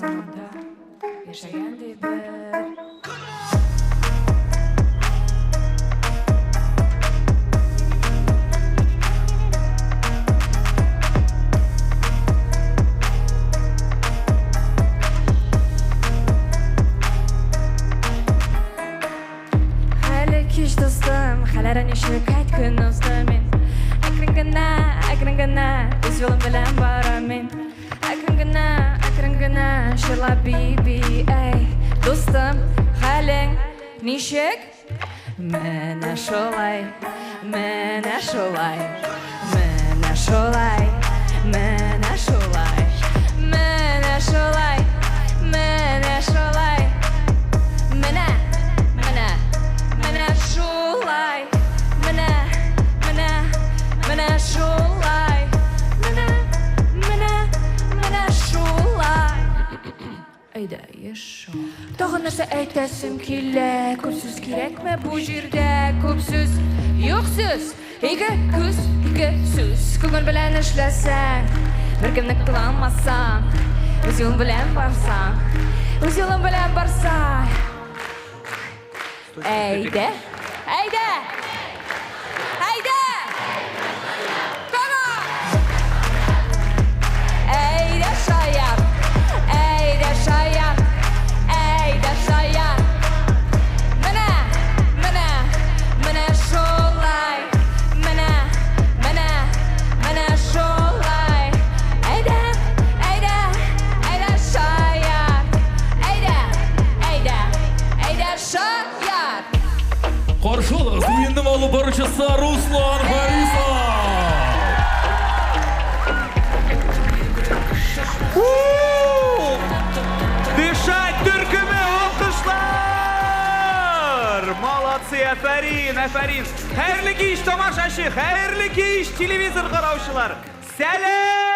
Заманда яшәгән ди бер. Хәерле кич, дустым, хәлләрең ничек, әйт, көн узды мин. Әкрен генә, әкрен генә, үз юлым белән барам мин. Әкрен генә, әкрен генә, җырлап би-би, әй, дустым, хәлең ничек? Менә шулай, менә шулай, менә шулай, менә шулай, менә шулай, менә шулай, менә, менә, менә шулай, менә, менә, менә шулай, менә, менә, менә шулай. Әйдә, яшә. Тагын нәрсә әйтәсем килә, күп сүз кирәкме бу җирдә, күп сүз, юк сүз, ике күз, ике сүз. Күңел белән эшләсәң, беркемне кыланмасаң, үз юлың белән барсаң, үз юлың белән барсаң. Әйдә, әйдә, әйдә! Come on! Әйдә шаяр, әйдә шаяр, әйдә шаяр. Менә, менә, менә шулай, менә, менә, менә шулай. Әйдә, әйдә, әйдә шаяр. Әйдә, әйдә, әйдә шаяр. Каршы алыгыз, уенның алып баручысы Руслан Харисов. У! Дышать төркеме, алкышлар! Молодцы, афәрин, афәрин! Хәерле кич, тамашачы, хәерле кич, телевизор караучылар! Сәлам!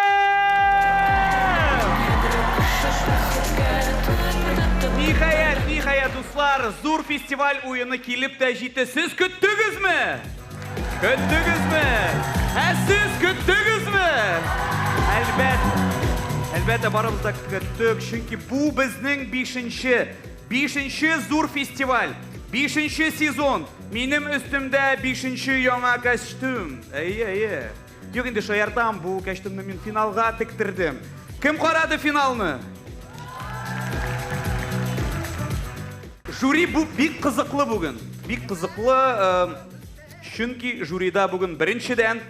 Ниһаять, ниһаять, дуслар, зур фестиваль уены килеп тә җитте. Сез көттегезме? Көттегезме? Ә сез көттегезме? Әлбәттә. Әлбәттә, барыбыз да көттек, чөнки бу безнең бишенче, бишенче зур фестиваль, бишенче сезон. Минем өстемдә бишенче яңа костюм. Әйе, әйе. Юк инде, шаяртам, бу костюмны мин финалга тектердем. Кем карады финалны? Жюри бу бик кызыклы бүген. Бик кызыклы, чөнки жюрида бүген беренчедән,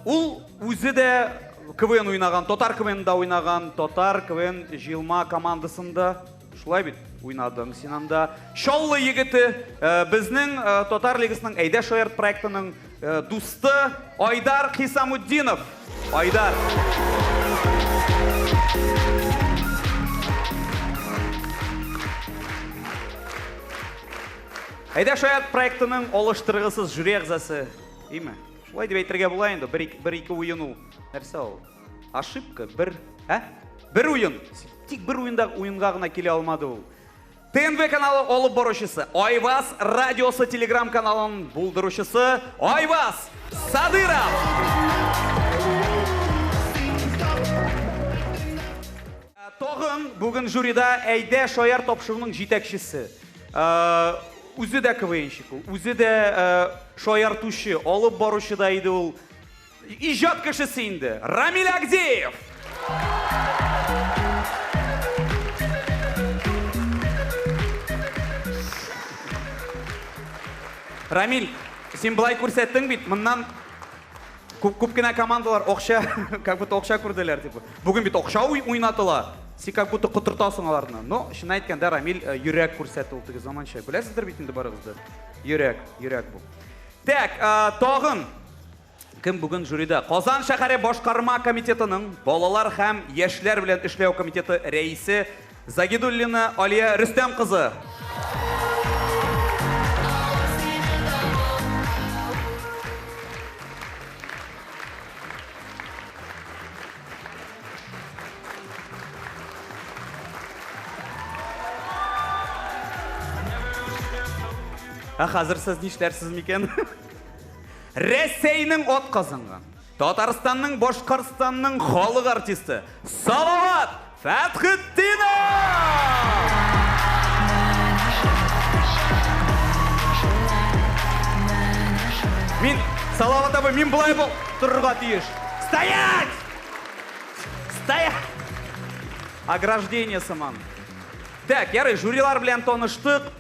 ул үзе дә КВН уйнаган, татар КВНда уйнаган, татар КВН җыелма командасында, шулай бит, уйнадың син анда. Чаллы егете, безнең Татар лигасының Әйдә шаярт проектының дусты Айдар Хисамутдинов. Айдар. Әйдә шаярт проектының алыштыргысыз жюри әгъзасы, име? Шулай дип әйтергә була инде, бер ике уен ул. Нәрсә ул? Ошибка, бер, ә? Бер уен. Тик бер уенда уенга гына килә алмады ул. ТНВ каналы алып баручысы, Айваз радиосы телеграм каналын булдыручысы Айваз Садыров. Тагын бүген жюрида Әйдә шаяр тапшыруның җитәкчесе. Үзе дә КВНщик ул, үзе дә шаяртучы, алып баручы да иде ул. Иҗат кешесе инде. Рамиль Агдеев. Рамиль, син былай күрсәттең бит, моннан күп кенә командалар акча, как будто акча күрделәр, типа. Бүген бит акча уйнатыла. Син как будто котыртасың аларны. Но, чын әйткәндә, Рамиль йөрәк күрсәтте ул теге заманча. Беләсездер бит инде барыгыз да. Йөрәк, йөрәк бу. Так, тагын кем бүген жюрида? Казан шәһәре башкарма комитетының балалар һәм яшьләр белән эшләү комитеты рәисе Загидуллина Алия Рөстәм кызы. Ә хәзер сез нишләрсез микән? Рәсәйнең ат казанган, Татарстанның, Башкортстанның халык артисты Салават Фәтхетдинов! Мин, Салават абый, мин болай булып торырга тиеш. Стоять! Стоять! Ограждение сыман. Так, ярый, жюрилар белән таныштык.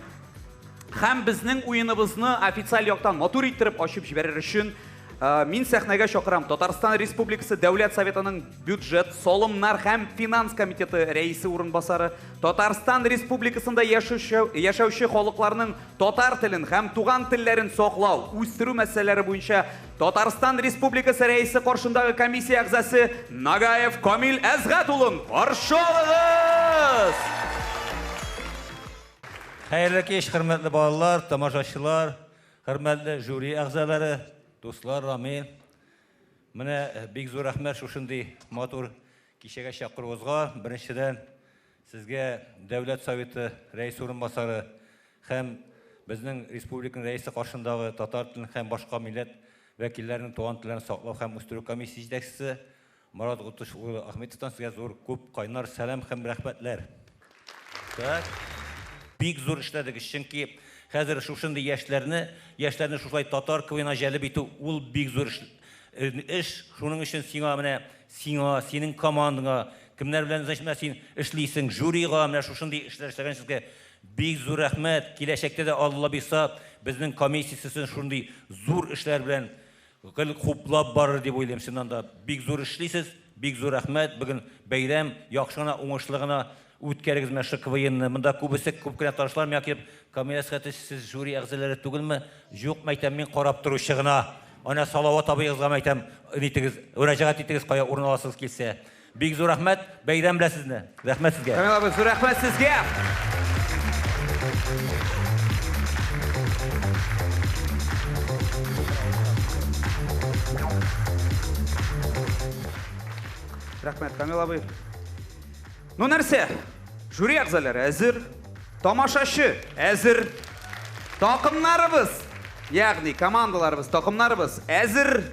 Һәм безнең уеныбызны официаль яктан матур иттереп ачып җибәрер өчен мин сәхнәгә чакырам Татарстан Республикасы Дәүләт Советының бюджет, салымнар һәм финанс комитеты рәисе урынбасары, Татарстан Республикасында яшәүче, яшәүче халыкларның татар телен һәм туган телләрен саклау, үстерү мәсьәләләре буенча Татарстан Республикасы рәисе каршындагы комиссия әгъзасы Нагаев Камил Әзгать улын каршы алыгыз! Хәерле кич, хөрмәтле балалар, тамашачылар, хөрмәтле жюри әгъзалары, дуслар, Рамил. Менә э, бик зур рәхмәт шушындый матур кичәгә чакыруыгызга. Беренчедән, сезгә Дәүләт Советы рәисе урынбасары һәм безнең республиканың рәисе каршындагы татар телен һәм башка милләт вәкилләренең туган телләрен саклау һәм үстерү комиссиясе җитәкчесе Марат Гутыш улы Ахметовтан сезгә зур күп кайнар сәлам һәм рәхмәтләр. Так. Бик зур эшләдегез, чөнки хәзер шушындый яшьләрне, яшьләрне шушылай татар КВНа җәлеп итү ул бик зур эш. Эш, шуның өчен сиңа менә, сиңа, синең командаңа, кемнәр белән значит менә син эшлисең, жюрига менә шушындый эшләр эшләгән сезгә бик зур рәхмәт. Киләчәктә дә Алла бирса, безнең комиссия сезне шундый зур эшләр белән Гел хуплап барыр дип уйлыйм, чыннан да бик зур эшлисез, бик зур рәхмәт, бүген бәйрәм, яхшы гына, уңышлы гына үткәрегез менә шушы КВНны. Монда күбесе, күп кенә танышлар миңа килеп, Камил Әсхәтович, сез жюри әгъзалары түгелме? Юк, мәйтәм, мин карап торучы гына. Әнә Салават абыегызга мәйтәм, нитегез, мөрәҗәгать итегез, кая урын аласыгыз килсә. Бик зур рәхмәт, бәйрәм белән сезне. Рәхмәт сезгә. Камил абый, зур рәхмәт сезгә. Рәхмәт, Камил абый. Ну нәрсә, жюри әгъзалары әзер, тамашачы әзер, такымнарыбыз, ягъни командаларыбыз, такымнарыбыз әзер.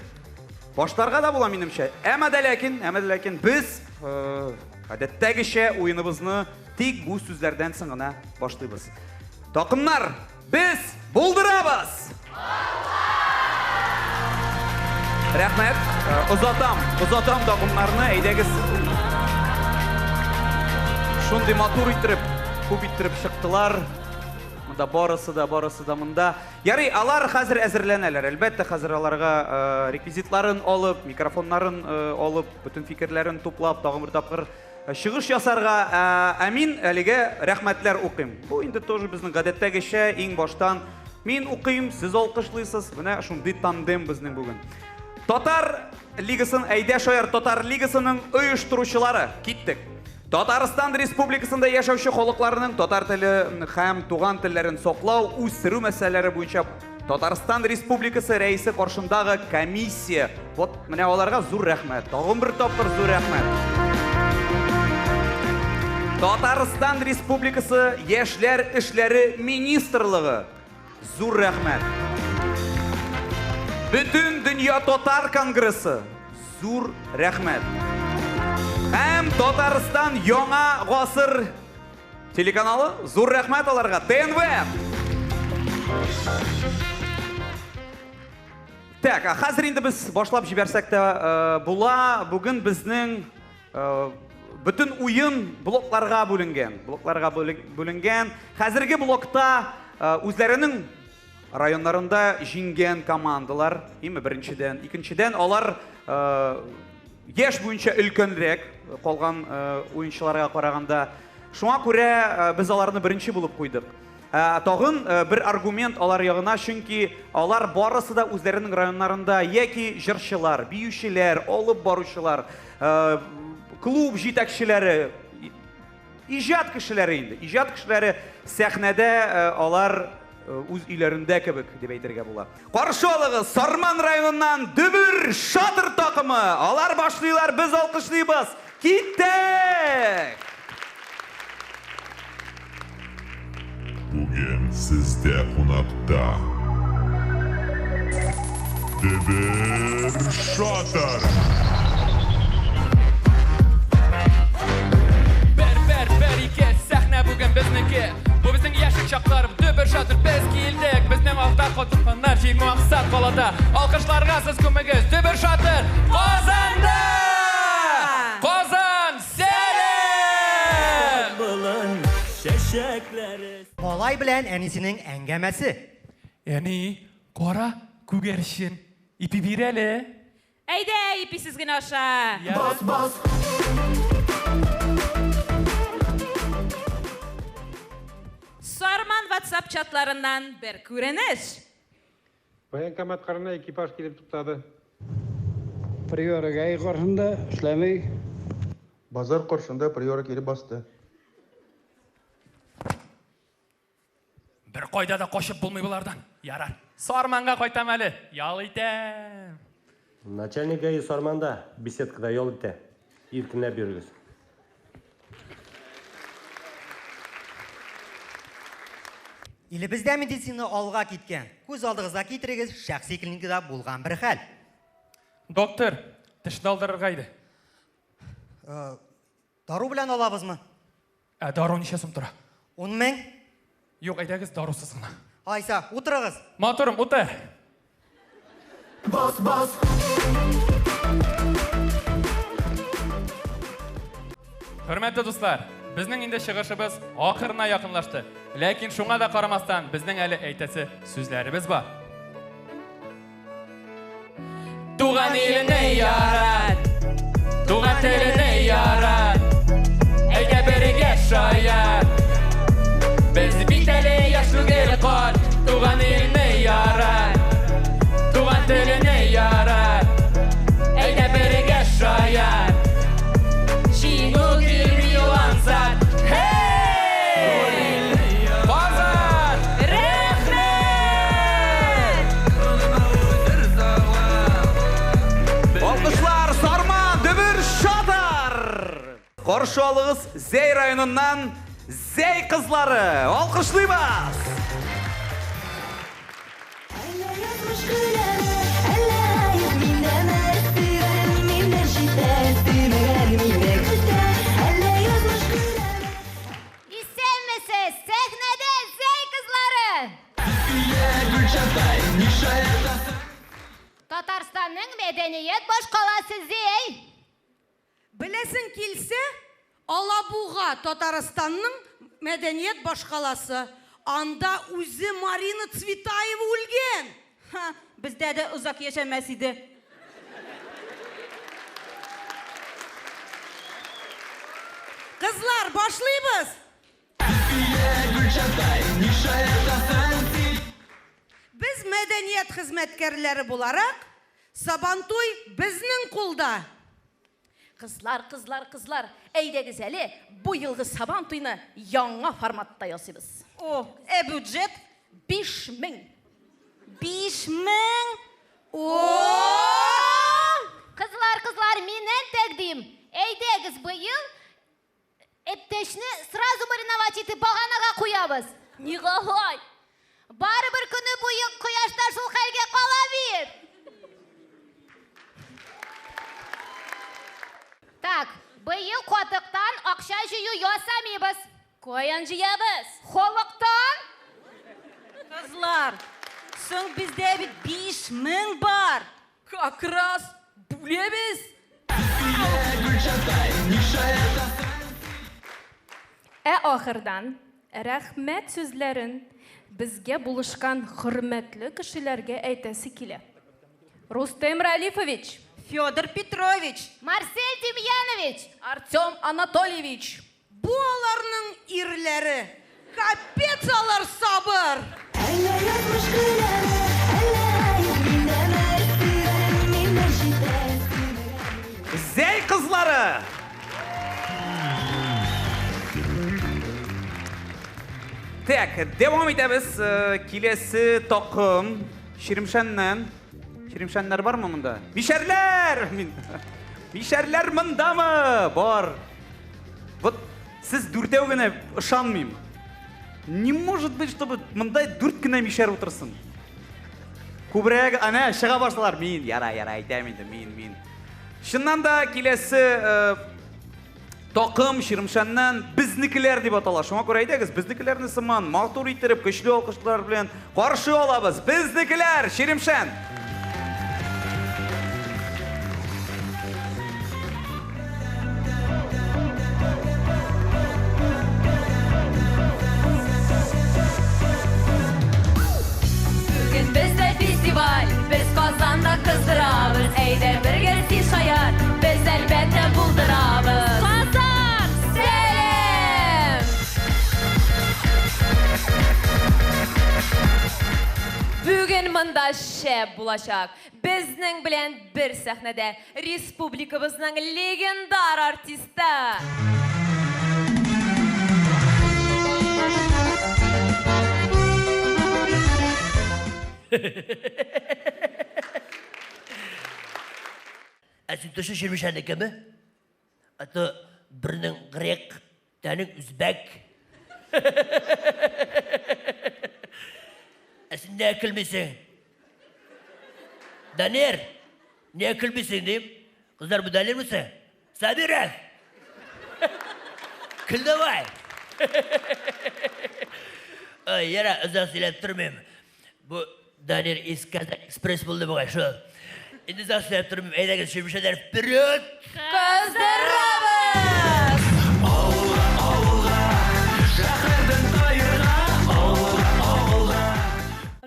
Башларга да була, минемчә. Әмма дә ләкин, әмма дә ләкин без гадәттәгечә уеныбызны тик бу сүзләрдән соң гына башлыйбыз. Такымнар, без булдырабыз! Рәхмәт. Озатам, озатам такымнарны. Әйдәгез. Шундый матур иттереп, күп иттереп чыктылар. Монда барысы да, барысы да монда. Ярый, алар хәзер әзерләнәләр. Әлбәттә, хәзер аларга э, реквизитларын алып, микрофоннарын э, алып, бөтен фикерләрен туплап, тагын бер тапкыр э, чыгыш ясарга. Ә мин әлегә рәхмәтләр укыйм. Бу инде тоже безнең гадәттәгечә иң баштан мин укыйм, сез алкышлыйсыз. Менә шундый тандем безнең бүген. Татар лигасын, әйдә шаяр Татар лигасының оештыручылары. Киттек. Татарстан Республикасында яшәүче халыкларының татар теле һәм туган телләрен саклау, үстерү мәсьәләләре буенча Татарстан Республикасы Рәисе каршындагы комиссия. Вот менә аларга зур рәхмәт. Тагын бер тапкыр зур рәхмәт. Татарстан Республикасы Яшьләр эшләре министрлыгы. Зур рәхмәт. Бөтен дөнья татар конгрессы. Зур рәхмәт. Һәм Татарстан яңа гасыр телеканалы. Зур рәхмәт аларга. ТНВ. Так, а хәзер инде без башлап җибәрсәк тә э, була. Бүген безнең э, бөтен уен блокларга бүленгән. Блокларга бүленгән. Хәзерге блокта э, үзләренең районнарында җиңгән командалар, име беренчедән, икенчедән алар э, яшь буенча өлкәнрәк калган э, уенчыларга караганда. Шуңа күрә без аларны беренче булып куйдык. Ә, тагын бер аргумент алар ягына, чөнки алар барысы да үзләренең районнарында яки җырчылар, биючеләр, алып баручылар, клуб җитәкчеләре, иҗат кешеләре инде. Иҗат кешеләре сәхнәдә алар үз өйләрендә кебек дип әйтергә була. Каршы алыгыз, Сарман районыннан Дөбер Шатыр такымы. Алар башлыйлар, без алкышлыйбыз. Киттек! Бүген сездә кунакта Дөбер Шатыр! безнеке. Бу безнең яшьлек чаклар, дөбер шатыр без килдек. Безнең алда хатыннар җиңү максат калада. Алкышларга сез күмегез, дөбер шатыр Казанда! Казан, сәлам! Малай белән әнисенең әңгәмәсе. Әни, кара күгәрчен, ипи бир әле. Әйдә, иписез генә аша. Бас, бас. Сарман WhatsApp чатларыннан бер күренеш. Военкомат карына экипаж килеп туктады. Приора ГАИ каршында эшләмей. Базар каршында Приора килеп басты. Бер кайда да качып булмый болардан. Ярар. Сарманга кайтам әле. Ял итәм. Начальник ГАИ Сарманда беседкада ял итә. Иркенләп йөрегез. Илебездә медицина алга киткән. Күз алдыгызга китерегез, шәхси клиникада булган бер хәл. Доктор, тешне алдырырга иде. Дару белән алабызмы? Ә дару ничә сум тора? 10 мең. Юк, әйдәгез дарусыз гына. Айса, утырыгыз. Матурым, утыр. Бас, бас. Хөрмәтле дуслар, безнең инде чыгышыбыз ахырына якынлашты. Ләкин шуңа да карамастан, безнең әле әйтәсе сүзләребез бар. Туган илене ярат, туган телене ярат, әйдә бергә шаяр. Без бит әле яшь түгел карт, туган илне ярат, туган телене ярат, әйдә бергә шаяр. Җиңү килми ул ансат. Хей! Казан! Рәхмәт! Алкышлар, Сарман, дөбер шатар! Каршы алыгыз Зәй районыннан Зәй кызлары! Алкышлыйбыз! Исәнмесез, сәхнәдә Зәй кызлары! Татарстанның мәдәният башкаласы Зәй. Беләсең килсә, Алабуга Татарстанның мәдәният башкаласы. Анда үзе Марина Цветаева үлгән. Ха, бездә дә озак яшәмәс иде. Кызлар, башлыйбыз. Без мәдәният хезмәткәрләре буларак, Сабантуй безнең кулда. Кызлар, кызлар, кызлар, әйдәгез әле бу елгы Сабантуйны яңа форматта ясыйбыз. О, ә бюджет 5000. 5000? О! Кызлар, кызлар, миннән тәкъдим. Әйдәгез быел эптәшне сразу мариновать итеп баганага куябыз. Нигә? Барыбер көне буе кояшта шул хәлгә кала бит. Так, быел катыктан акча җыю ясамыйбыз. Каян җыябыз? Халыктан. Кызлар, соң бездә бит 5000 бар. Как раз бүләбез. Ә ахырдан рәхмәт сүзләрен безгә булышкан хөрмәтле кешеләргә әйтәсе килә. Рустем Ралифович, Федор Петрович, Марсель Демьянович, Артем Анатольевич. Бу аларның ирләре. Капец алар сабыр. Зәй кызлары! Так, дәвам итәбез. Киләсе такым Чирмешәннән. Чирмешәннәр бармы монда? Мишәрләр! Мишәрләр мондамы? Бар. Вот сез дүртәү генә ышанмыйм. Не может быть, чтобы монда дүрт кенә мишәр утырсын. Күбрәк, әнә, чыга башлар. Мин, яра, яра, әйтәм инде, мин, мин. Чыннан да киләсе Такым Чирмешәннән безнекеләр дип атала. Шуңа күрә әйдәгез, безнекеләрне сыман матур иттереп, көчле алкышлар белән каршы алабыз. Безнекеләр, Чирмешән! Бүген бездә фестиваль, без Казанда кыздырабыз. Әйдә бергә син шаяр, без әлбәттә булдырабыз. Казан! Сәлам! Бүген монда шәп булачак. Безнең белән бер сәхнәдә республикабызның легендар артисты. Ә син төше Чирмешәнекеме? А то бернең грек, тәнең үзбәк. Ә син нигә көлмисең? Данир, нигә көлмисең дим? Кызлар, бу Данирмы соң? Сабира! Көл давай! Ой, яра, озак сөйләп тормыйм. Бу Данир из Казань Экспресс булды бугай, шул. Инде озак сөйләп тормыйм. Әйдәгез, чирмешәннәр, вперед! Кыздырабыз!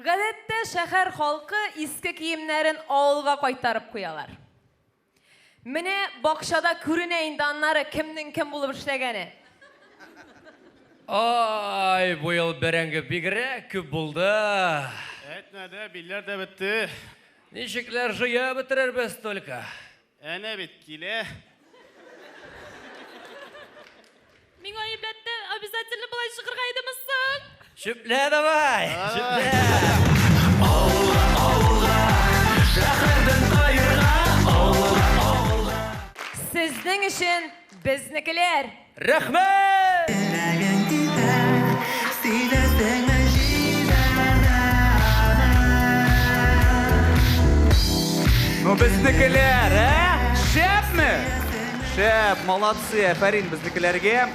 Гадәттә шәһәр халкы иске киемнәрен авылга кайтарып куялар. Менә бакчада күренә инде аннары кемнең кем булып эшләгәне. Ай, бу ел бәрәңге бигрәк күп булды. Әйтмә дә, билләр дә бетте. Ничекләр җыя бетерербез только. Әнә бит килә. Миңа әлбәттә обязательно болай чыгырга идеме соң? Чүплә давай! Чүплә! Сезнең өчен безнекеләр! Рәхмәт! Ну, безнекеләр, ә? Шәпме? Шәп, молодцы, афәрин безнекеләргә.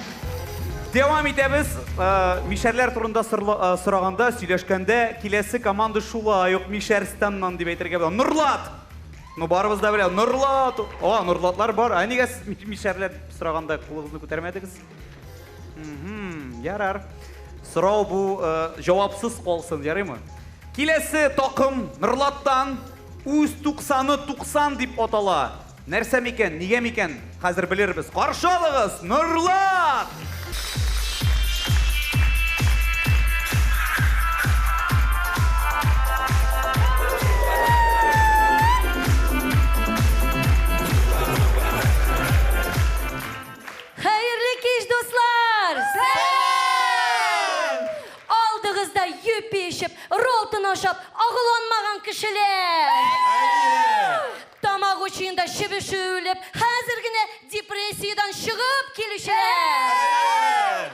Дәвам итәбез. Э, Мишәрләр турында сорла- э, сораганда, сөйләшкәндә киләсе команда шулай ук Мишәрстаннан дип әйтергә була. Нурлат! Ну, барыбыз да белә, Нурлат! О, Нурлатлар бар. Ә нигә сез мишәрләр сораганда кулыгызны күтәрмәдегез? Мгм, ярар. Сорау бу э, җавапсыз калсын, ярыймы? Киләсе такым Нурлаттан үз туксаны туксан дип атала. Нәрсә микән, нигә микән? Хәзер белербез. Каршы алыгыз, Нурлат! Хәерле кич, дуслар! Сәлам! Алдыгызда юпи эчеп, ролтон ашап, агуланмаган кешеләр! Тамак учында чебеше үлеп, хәзер генә депрессиядән чыгып килүчеләр!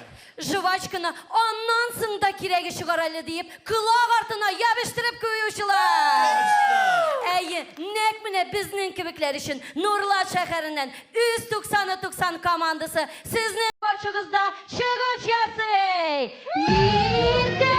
Жвачканы аннан соң да кирәге чыгар әле диеп, колак артына ябештереп куючылар! Әйе, нәкъ менә безнең кебекләр өчен Нурлат шәһәреннән үз туксаны туксан командасы сезнең каршыгызда чыгыш ясый! Иркә!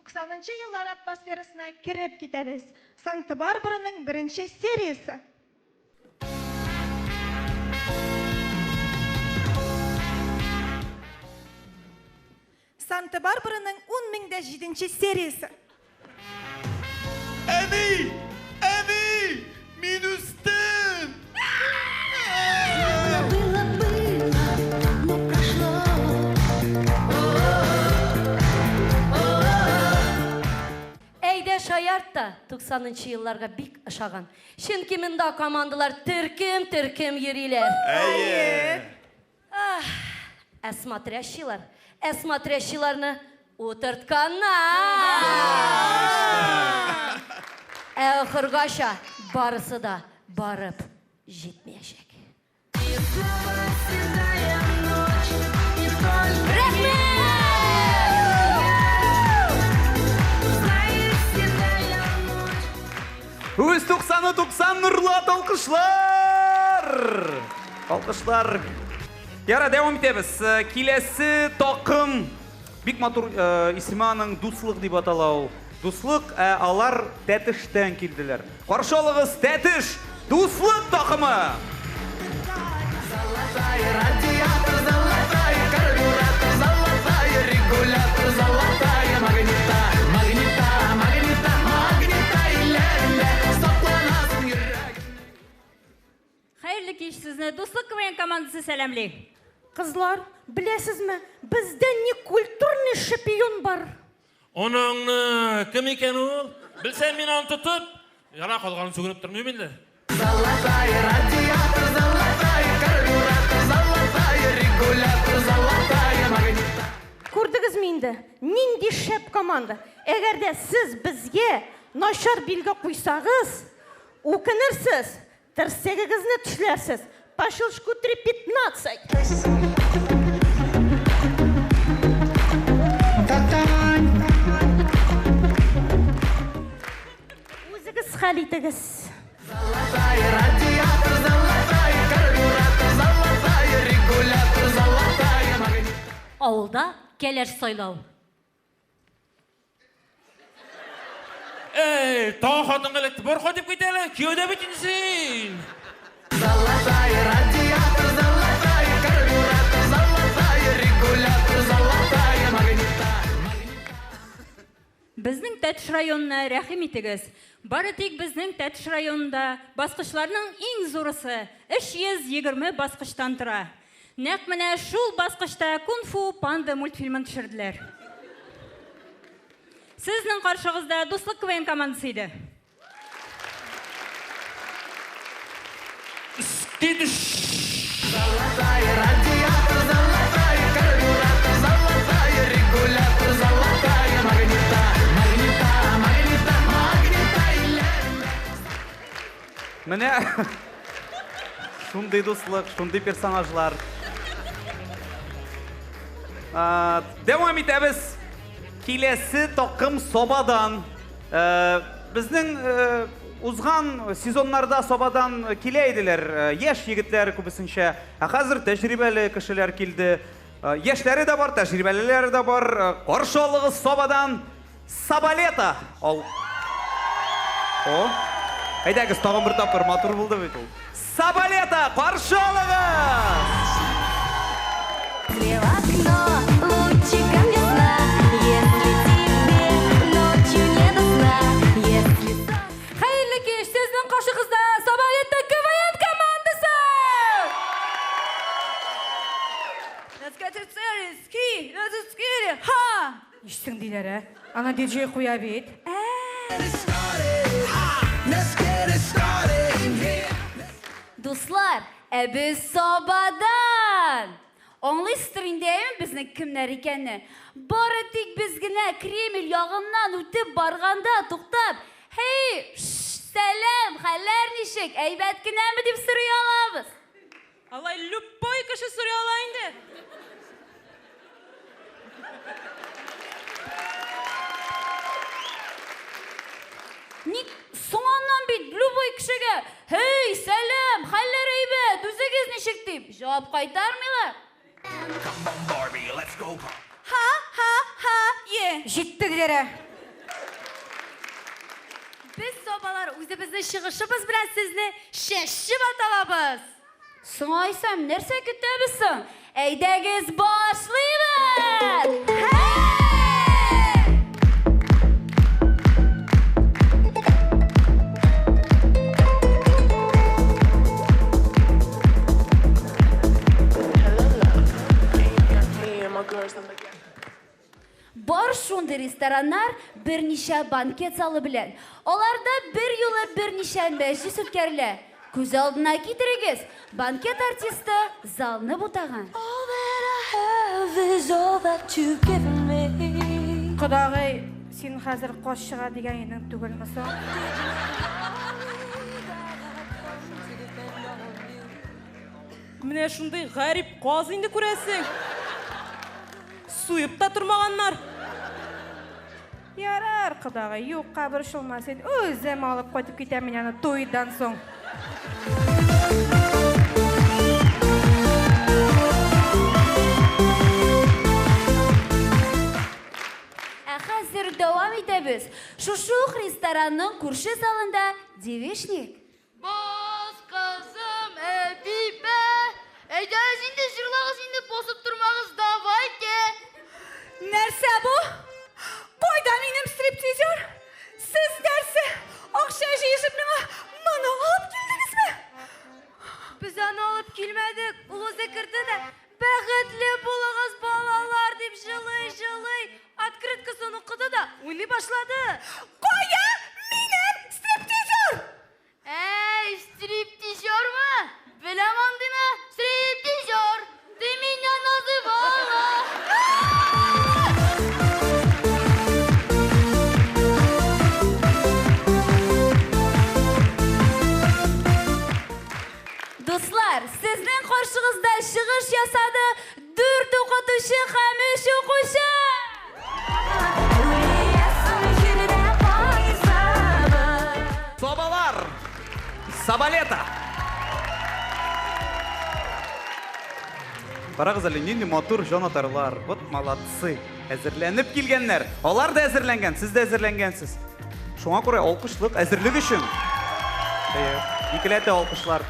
Туксанынчы еллар атмосферасына кереп китәбез. Санкта-Барбараның беренче сериясе. Санта-Барбараның 10007 сериясе. Әни! Әни! Мин үстем! Әйдә шаярт та 90 нчы елларга бик ошаган. Чөнки монда командалар төркем-төркем йөриләр. Әйе. Ах, ә смотрящийлар, ә смотрящийларны утыртканнар. Ә ахыргача барысы да барып җитмәячәк. фестиваль. Үз туксаны туксан Нурлат, алкышлар! Алкышлар. Яра, дәвам итәбез. Киләсе такым бик матур исеме аның, Дуслык дип атала ул. Дуслык, ә алар Тәтештән килделәр. Каршы алыгыз Тәтеш Дуслык такымы! Золотая радиатор, золотая карбюратор, золотая регулятор, золотая магнита, магнита, магнита, магнита, илә-лә, сакланасың йөрәгем. Хәерле кич, сезне Дуслык КВН командасы сәламли. Кызлар, беләсезме, бездә некультурный шпион бар. Анаңны, кем икән ул? Белсәм, мин аны тотып, яра калганын сүгенеп тормыйм инде. Золотая радиатор, золотая карбюратор, золотая регулятор, золотая магнита. Күрдегезме инде, нинди шәп команда. Әгәр дә сез безгә начар билге куйсагыз, үкенерсез, терсәгегезне тешләрсез. По щелчку 3.15. Үзегез хәл итегез. Золотая радиатор, золотая карбюратор, золотая регулятор, золотая магнита. Авылда кәләш сайлау. Эй, тагын хатынга эләкте. Бар кайтып кит әле. Кияүдә бит инде син. Золотая радиатор, золотая карбюратор, золотая регулятор, золотая магнита. Безнең Тәтеш районына рәхим итегез. Бары тик безнең Тәтеш районында баскычларның иң зурысы 320 баскычтан тора. Нәкъ менә шул баскычта Кунг-фу панда мультфильмын төшерделәр. Сезнең каршыгызда Дуслык КВН командасы иде. Золотая радиатор, золотая карбюратор, золотая регулятор, золотая магнита, магнита, магнита, магнита, илә-лә. Менә шундый дуслык, шундый персонажлар. Дәвам итәбез. Киләсе такым Сабадан. Безнең узган сезоннарда Сабадан килә иделәр яшь егетләр күбесенчә. Ә хәзер тәҗрибәле кешеләр килде. Яшьләре дә бар, тәҗрибәлеләре дә бар. Каршы алыгыз Сабадан Сабалета. Ал. О. Әйдәгез, тагын бер тапкыр, матур булды бит ул. Сабалета, каршы алыгыз! В окно лучиком весна, если тебе ночью не до сна, если Хәерле кич, сезнең каршыгызда Сабалета КВН командасы! Let's get it serious, ski, let's get it, ha! Нишлисең диләр, ә? Ана диджей куя бит. Let's get it started in here. Дуслар, ә без Сабадан! Аңлыйсыздыр инде, әйеме безнең кемнәр икәнне? Бары тик без генә Кремль ягыннан үтеп барганда туктап, "Хей, сәлам, хәлләр ничек? Әйбәт кенәме?" дип сорый алабыз. Алай любой кеше сорый ала инде. Ник соңыннан бит любой кешегә «Хей, сәлам, хәлләр әйбәт, үзегез ничек?» дип җавап кайтармыйлар. Barbie, let's go. Ха, ха, ха, е. Җитте диләр, ә? Без сабалар үзебезнең чыгышыбыз белән сезне чәчеп аталабыз. Соң айсам, нәрсә көтәбез соң? Әйдәгез башлыйбыз! Бар шундый рестораннар берничә банкет залы белән. Аларда бер юлы берничә мәҗлес үткәрелә. Күз алдына китерегез, банкет артисты залны бутаган. Кодагый, син хәзер каз чыга дигән идең түгелме соң? Менә шундый гарип каз инде күрәсең. Суеп та тормаганнар. Ярар, кодагый, юкка борчылма син. Үзем алып кайтып китәм мин аны туйдан соң. Ә хәзер дәвам итәбез. Шушы ук ресторанның күрше залында девичник. Бас, кызым, Әбибә! Әйдәгез инде, җырлагыз инде, басып тормагыз, давайте! Нәрсә бу? Кайда минем стриптизер? Сез нәрсә, акча җыешып миңа моны алып килдегезме? Без аны алып килмәдек, ул үзе керде дә, Бәхетле булыгыз, балалар, дип җылый-җылый открыткасын укыды да уйный башлады. Кая минем стриптизер? Әй, стриптизермы? Беләм андыйны, стриптизер, ты меня называла. Дуслар, сезнең каршыгызда чыгыш ясады дүрт укытучы һәм өч укучы! Сабалар! Сабалета! Карагыз әле, нинди матур җанатарлар. Вот молодцы. Әзерләнеп килгәннәр. Алар да әзерләнгән, сез дә әзерләнгәнсез. Шуңа күрә алкышлык әзерлек өчен. Әйе, икеләтә алкышлар.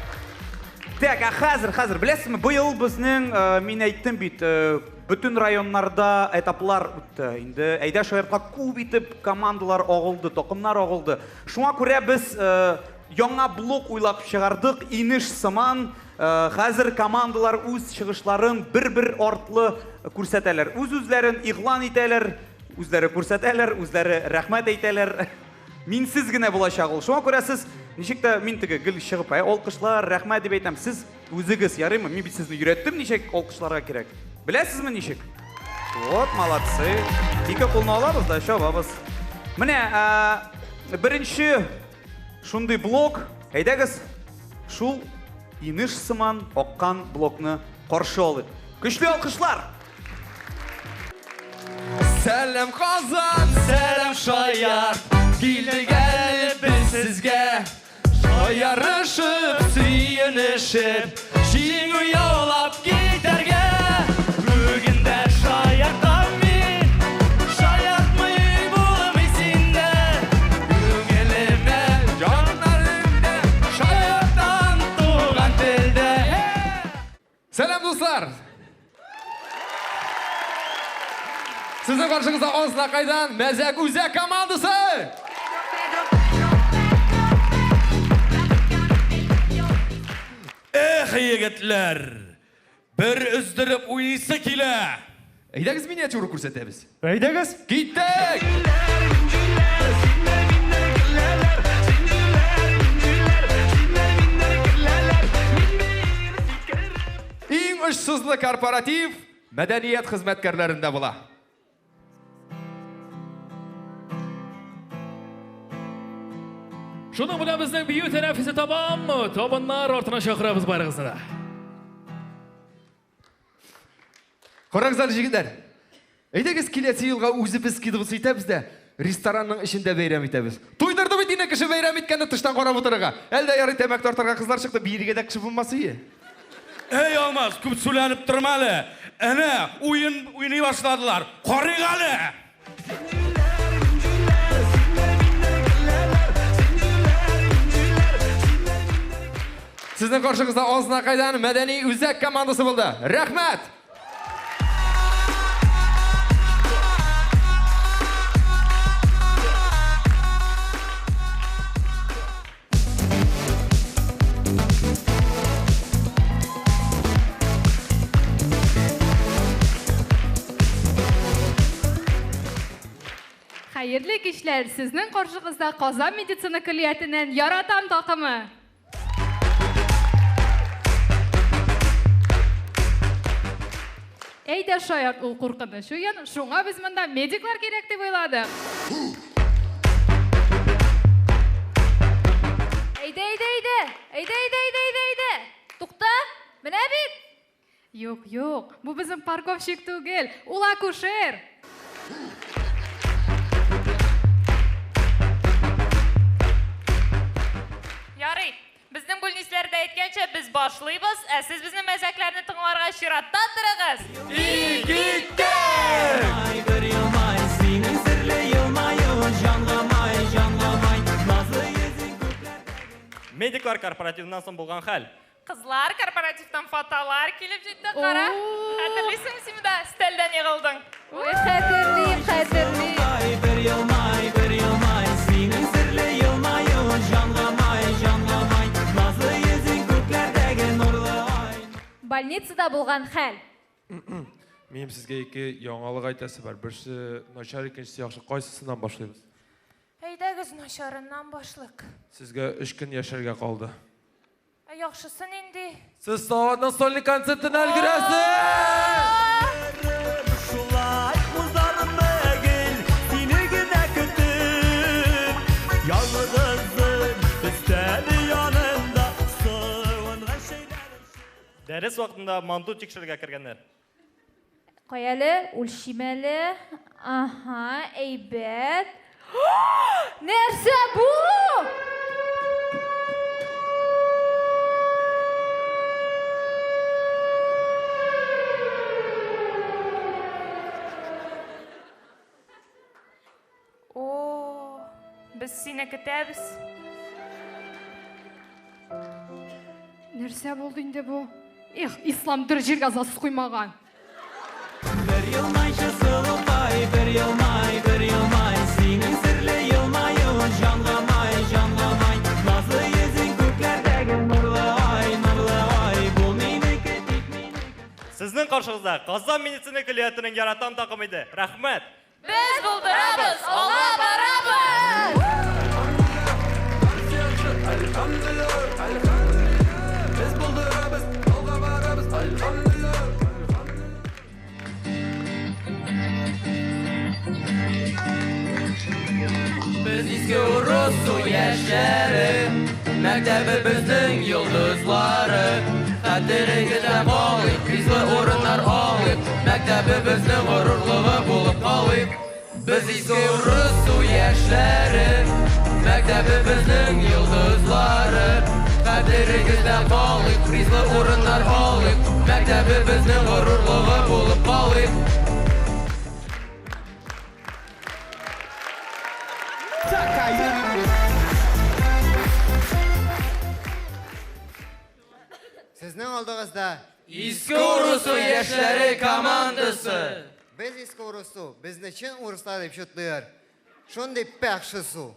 Так, ә хәзер, хәзер, беләсезме, быел безнең, э, мин әйттем бит, э, бөтен районнарда этаплар үтте. Инде әйдә шаяртка күп итеп командалар агылды, такымнар агылды. Шуңа күрә без э, яңа блок уйлап чыгардык, инеш сыман. Хәзер командалар үз чыгышларын бер-бер артлы күрсәтәләр. Үз-үзләрен игълан итәләр, үзләре күрсәтәләр, үзләре рәхмәт әйтәләр. Минсез генә булачак ул. Шуңа күрә сез ничек тә мин теге гел чыгып, әй, алкышлар, рәхмәт дип әйтәм. Сез үзегез, ярыймы? Мин бит сезне өйрәттем ничек алкышларга кирәк. Беләсезме ничек? Вот, молодцы. Ике кулны алабыз да чабабыз. Менә, беренче шундый блок. Әйдәгез, шул инеш сыман аккан блокны каршы алыйк. Көчле алкышлар! Сәлам Казан, сәлам Шаяр, килдек әле без сезгә. Шаярышып, сөенешеп, җиңү яулап китәргә. Бүген дә шаяртам мин, шаяртмый булмый синдә. Күңелемә, җаннарымда шаяртам туган телдә. Сәлам, дуслар! Сезнең каршыгызда Азнакайдан Мәзәк Үзәк командасы! Эх, егетләр! Бер өздереп уйныйсы килә! Әйдәгез миниатюра күрсәтәбез. Әйдәгез! Киттек! Иң очсызлы корпоратив мәдәният хезмәткәрләрендә була. Шуның белән безнең бию тәнәфесе тәмам. Табыннар артына чакырабыз барыгызны да. Карагыз әле, җегетләр. Әйдәгез киләсе елга үзебез скидываться итәбез дә, ресторанның эчендә бәйрәм итәбез. Туйдырды бит инде кеше бәйрәм иткәнне тыштан карап утырырга. Әле дә ярый тәмәке тартырга кызлар чыкты, биергә дә кеше булмас ие. Әй, Алмаз, күп сүләнеп торма әле. Әнә, уен уйный башладылар. Карыйк әле! Сезнең каршыгызда Азнакайдан мәдәни үзәк командасы булды. Рәхмәт! Хәерле кичләр! Сезнең каршыгызда Казан медицина көллиятеннән Яратам такымы! Әйдә шаярт, ул куркыныч уен, шуңа без монда медиклар кирәк дип уйладык. Әйдә, әйдә, әйдә! Әйдә, әйдә, әйдә, әйдә, әйдә! Тукта! Менә бит! Юк, юк. Юк, бу безнең парковщик түгел, ул акушер. Ярый, безнең бүлнисләрдә әйткәнчә, без башлыйбыз, ә сез безнең мәзәкләрне тыңларга чиратта торыгыз. Бер елмай, синең серле елмаюың җанга май, җанга май, назлы йөзең Медиклар корпоративыннан соң булган хәл. Кызлар корпоративтан фотолар килеп җитте, кара. Хәтерлисеңме син дә өстәлдән егылдың? Ой, хәтерлим, хәтерлим. Бер елмай, бер елмай, синең серле елмаюың җанга май, җанга май, назлы йөзең күкләрдәге нурлы ай. Больницада булган хәл. Минем сезгә ике яңалык әйтәсе бар. Берсе начар, икенчесе яхшы. Кайсысыннан башлыйбыз? Әйдәгез начарыннан башлык. Сезгә өч көн яшәргә калды. Ә яхшысы нинди? Сез Салаватның сольный концертына өлгерәсез! Шулай узармы гел сине генә көтеп, ялгызым өстәл янында суынган чәйләр. Дәрес вакытында манту тикшерергә кергәннәр. Кая әле, үлчим әле. Аһа, әйбәт. Нәрсә бу? О, без сине көтәбез. Нәрсә булды инде бу? Эх, ислам дөрес җиргә засыз куймаган. Бер елмайчы сылукай, бер елмай, бер елмай, синең серле елмаюың җанга май, җанга май, назлы йөзең күкләрдәге нурлы ай, нурлы ай, бул минеке, тик минеке. Сезнең каршыгызда Казан медицина көллиятенең яратам такымы иде. Рәхмәт. Без булдырабыз, алга барабыз! Без булдырабыз, алга барабыз, альхамдулилла. Без Иске Урыссу яшьләре, мәктәбебезнең йолдызлары. Хәтерегездә калыйк, призлы урыннар алыйк, мәктәбебезнең горурлыгы булып калыйк. Без Иске Урыссу яшьләре, мәктәбебезнең йолдызлары. Хәтерегездә калыйк, призлы урыннар алыйк, мәктәбебезнең горурлыгы булып калыйк. Сезнең алдыгызда Иске Урыссу яшьләре командасы. Без Иске Урыссу, безне чын урыслар дип шутлыйлар. Шундый пәхше су.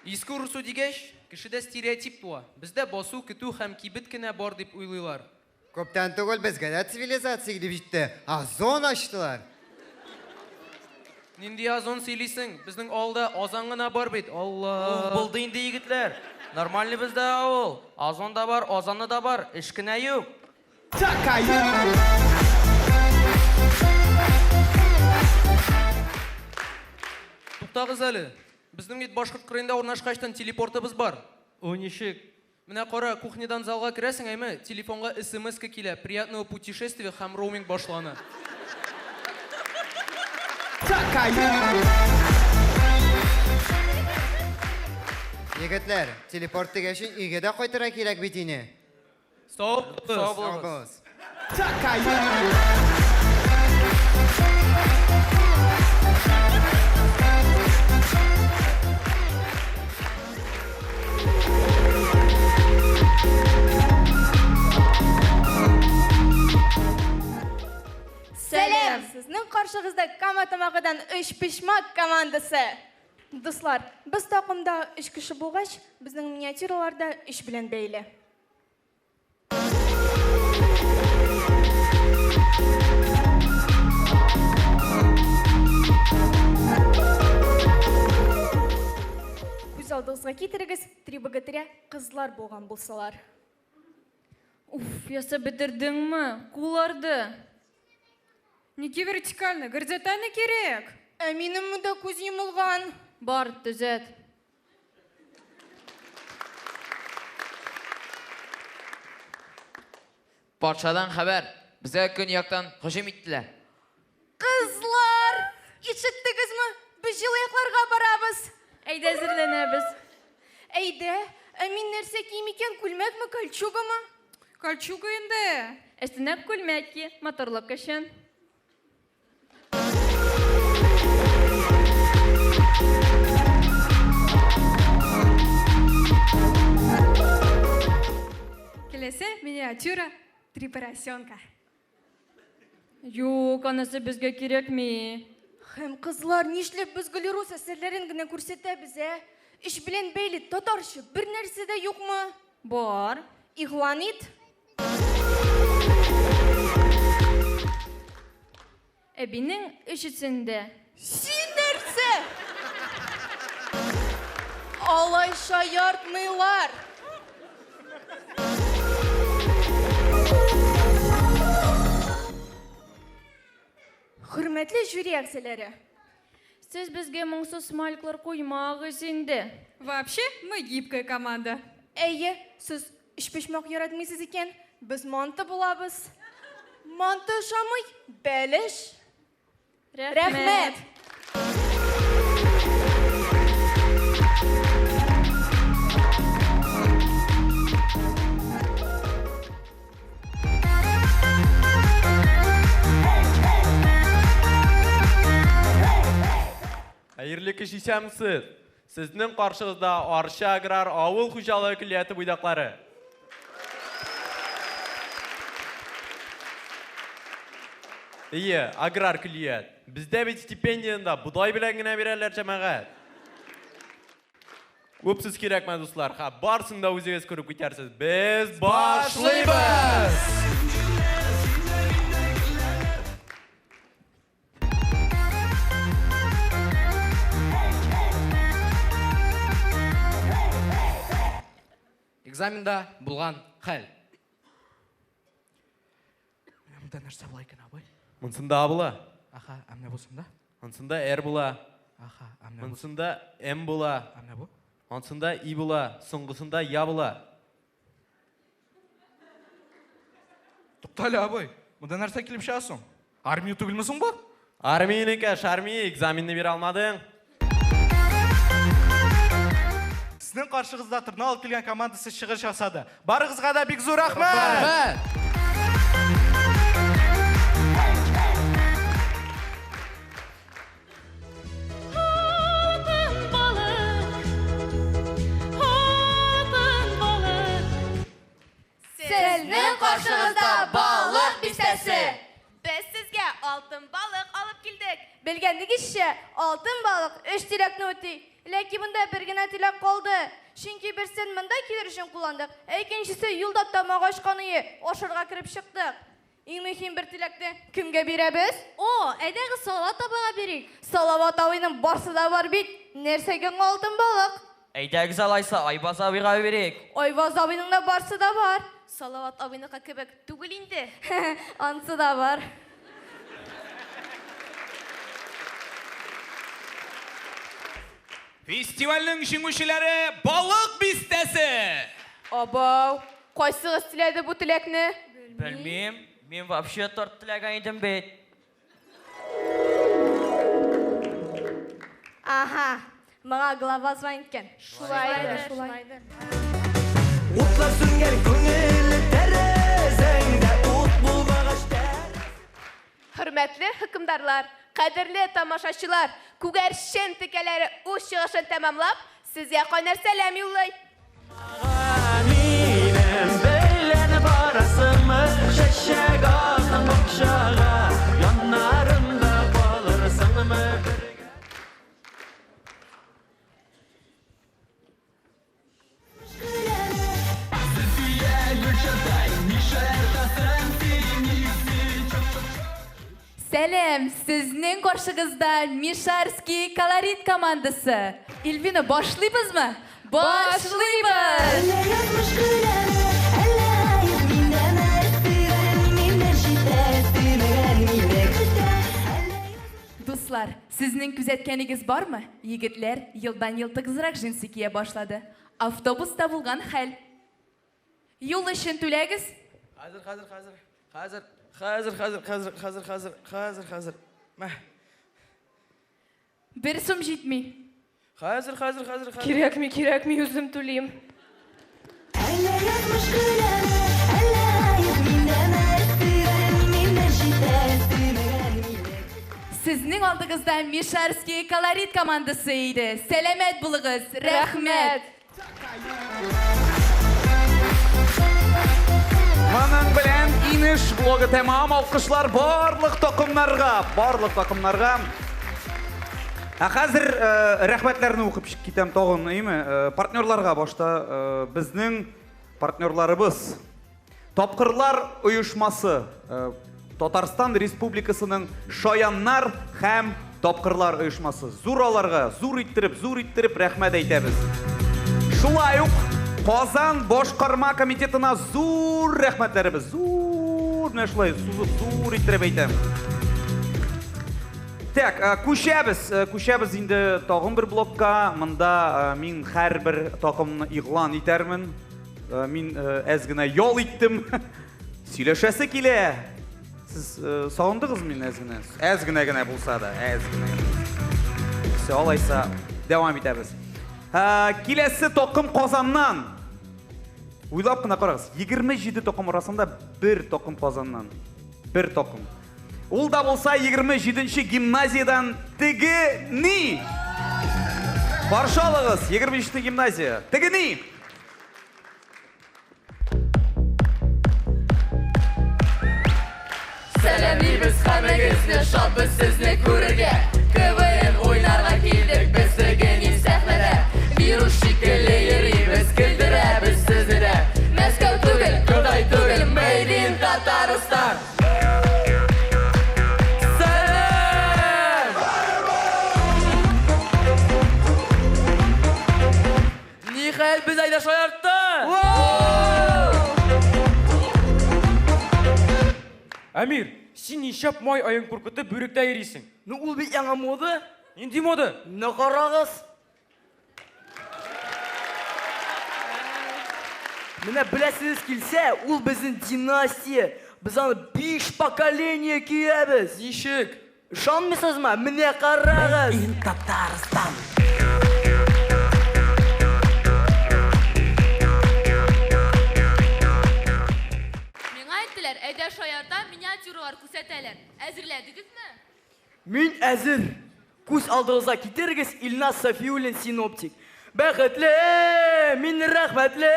Иске Урыссу дигәч, кешедә стереотип туа. Бездә басу, көтү һәм кибет кенә бар дип уйлыйлар. Күптән түгел безгә дә цивилизация килеп җитте. Озон ачтылар. Нинди озон сөйлисең? Безнең авылда азан гына бар бит. Алла. Ух, булды инде, егетләр. Нормальный бездә авыл. Озон да бар, азаны да бар, эш кенә юк. Туктагыз әле. Безнең бит башкорт кырыенда урнашкачтан телепортыбыз бар. О, ничек? Менә кара, кухнядан залга керәсең, әйме, телефонга смс-ка килә, приятного путешествия һәм роуминг башлана. Егетләр, телепорт дигәч, өйгә дә кайтырга кирәк бит ине. Сау булыгыз. Сау булыгыз. Сәлам! Сезнең каршыгызда Кама Тамагыдан Өчпочмак командасы. Дуслар, без такымда өч кеше булгач, безнең миниатюралар да өч белән бәйле. Күз алдыгызга китерегез, три богатыря кызлар булган булсалар. Уф, ясап бетердеңме? Кул арды. Нигә вертикально? Горизонтально кирәк. Ә минем монда күз йомылган. Бар, төзәт. Патшадан хәбәр, безгә көньяктан һөҗүм иттеләр. Кызлар, ишеттегезме? Без җылы якларга барабыз. Әйдә әзерләнәбез. Әйдә, ә мин нәрсә киим икән, күлмәкме, кольчугамы? Кольчуга инде. Өстенә күлмәк ки, матурлык өчен. Киләсе миниатюра Три поросенка. Юк, анысы безгә кирәкми. Һәм кызлар, нишләп без гел рус әсәрләрен генә күрсәтәбез, ә? Эш белән бәйле татарча бер нәрсә дә юкмы? Бар. Игълан ит. Әбинең өчесен дә. Син нәрсә? Алай шаяртмыйлар. Хөрмәтле жюри әгъзалары. Сез безгә моңсу смайликлар куймагыз инде. Вообще, мы гибкая команда. Әйе, сез өчпочмак яратмыйсыз икән, без манты булабыз. Манты ошамый, бәлеш. Рәхмәт. Хәерле кич, исәнмесез! Сезнең каршыгызда Арча аграр авыл хуҗалыгы көллияте буйдаклары. Әйе, аграр көллият. Бездә бит стипендияне дә бодай белән генә бирәләр, җәмәгать. Күп сүз кирәкмә, дуслар. Ха, барысын да үзегез күреп китәрсез. Без башлыйбыз! Экзаменда булган хәл. Менә монда нәрсә була икән, абый? Монсында А була. Аха, ә менә бусында? Монсында Р була. Аха, ә менә бу? Монсында М була. Ә менә бу? Ансында И була, соңгысында Я була. Туктале, абый, монда нәрсә килеп чыга соң? Армия түгелме соң бу? Армиянеке, шармия, экзаменны бирә алмадың. Сезнең каршыгызда Торна алып килгән командасы чыгыш ясады. Барыгызга да бик зур рәхмәт! Алтын балык, алтын балык. Сезнең каршыгызда Балык Бистәсе! Без сезгә алтын балык алып килдек. Белгәнегезчә, алтын балык өч теләкне үти. Ләкин монда бер генә теләк калды. Чөнки берсен монда килер өчен кулландык, ә икенчесе юлда тамак ачкан ие, ашарга кереп чыктык. Иң мөһим бер теләкне кемгә бирәбез? О, әйдәгез Салават абыйга бирик. Салават абыйның барсы да бар бит. Нәрсәгә аңа алтын балык? Әйдәгез алайса, Айбаз абыйга бирик. Айваз абыйның да барсы да бар. Салават абыйныкы кебек түгел инде. Ансы да бар. Фестивальнең җиңүчеләре Балык Бистәсе! Абау, кайсыгыз теләде бу теләкне? Белмим, мин вообще торт теләгән идем бит. Ага, моңа глава звонит икән. Шулайдыр, шулайдыр. Утлар сүнгән күңел тәрәзәңдә ут булмагач. Хөрмәтле хөкемдарлар, кадерле тамашачылар, күгәрчен текәләре үз чыгышын тәмамлап, сезгә кайнар сәлам юллый. Минем белән барасыңмы чәчәк аткан бакчага, яннарымда калырсыңмы бергә? Сәлам, сезнең каршыгызда Мишарский колорит командасы. Эльвина, башлыйбызмы? Башлыйбыз! Дуслар, сезнең күзәткәнегез бармы? Егетләр елдан-ел тыгызрак джинсы кия башлады. Автобуста булган хәл. Юл өчен түләгез. Хәзер, хәзер, хәзер. Хәзер, хәзер, хәзер, хәзер, хәзер, хәзер, хәзер, хәзер. Мә. Бер сум җитми. Хәзер, хәзер, хәзер, хәзер. Кирәкми, кирәкми, үзем түлим. Әллә язмыш көләме, әллә гаеп миндәме, Сөйгәнем миннән читтә, сөймәгән мине. Сезнең алдыгызда Мишарский колорит командасы иде. Сәламәт булыгыз. Рәхмәт. Моның белән Инеш блогы тәмам. Алкышлар барлык такымнарга, барлык такымнарга. Ә хәзер э, рәхмәтләрне укып чыгып китәм тагын, әйме? Э, партнерларга башта э, безнең партнерларыбыз Тапкырлар оешмасы, э, Татарстан Республикасының Шаяннар һәм Тапкырлар оешмасы. Зур аларга, зур иттереп, зур иттереп рәхмәт әйтәбез. Шулай ук Казан башкарма комитетына зур рәхмәтләребез. Зур, менә шулай сузып, зур иттереп әйтәм. Так, э, күчәбез, э, күчәбез инде тагын бер блокка. Монда э, мин һәрбер такымны игълан итәрмен. Мин әз генә ял иттем. Сөйләшәсе килә. Сез сагындыгыз мине әз генә? Әз генә генә булса да, әз генә генә. Все, алайса, дәвам итәбез. Киләсе такым Казаннан. Уйлап кына карагыз, 27 такым арасында бер такым Казаннан. Бер такым. Ул да булса 27 нче гимназиядән теге ни? Каршы алыгыз, 27 гимназия. Теге ни? Сәламлибез һәммәгезне, шатбыз сезне күрергә. КВН уйнарга килдек без теге сәхнәдә. Вирус шикелле йөрибез, көлдерәбез сезне дә. Мәскәү түгел, Кытай түгел, Made in Татарстан. Сәлам! Ниһаять, без әйдә шаярттык! Әмир, син нишләп май аен куркытып бүректә йөрисең? Ну ул бит яңа мода. Нинди мода? Ну карагыз. Менә беләсегез килсә, ул безнең династия. Без аны биш поколение киябез. Ничек? Ышанмыйсызмы? Менә карагыз. In Татарстан. Миңа әйттеләр, әйдә шаярта, миниатюралар күрсәтәләр. Әзерләдегезме? Мин әзер. Күз алдыгызга китерегез, Илназ Сафиуллин синоптик. Бәхетле, мин рәхмәтле,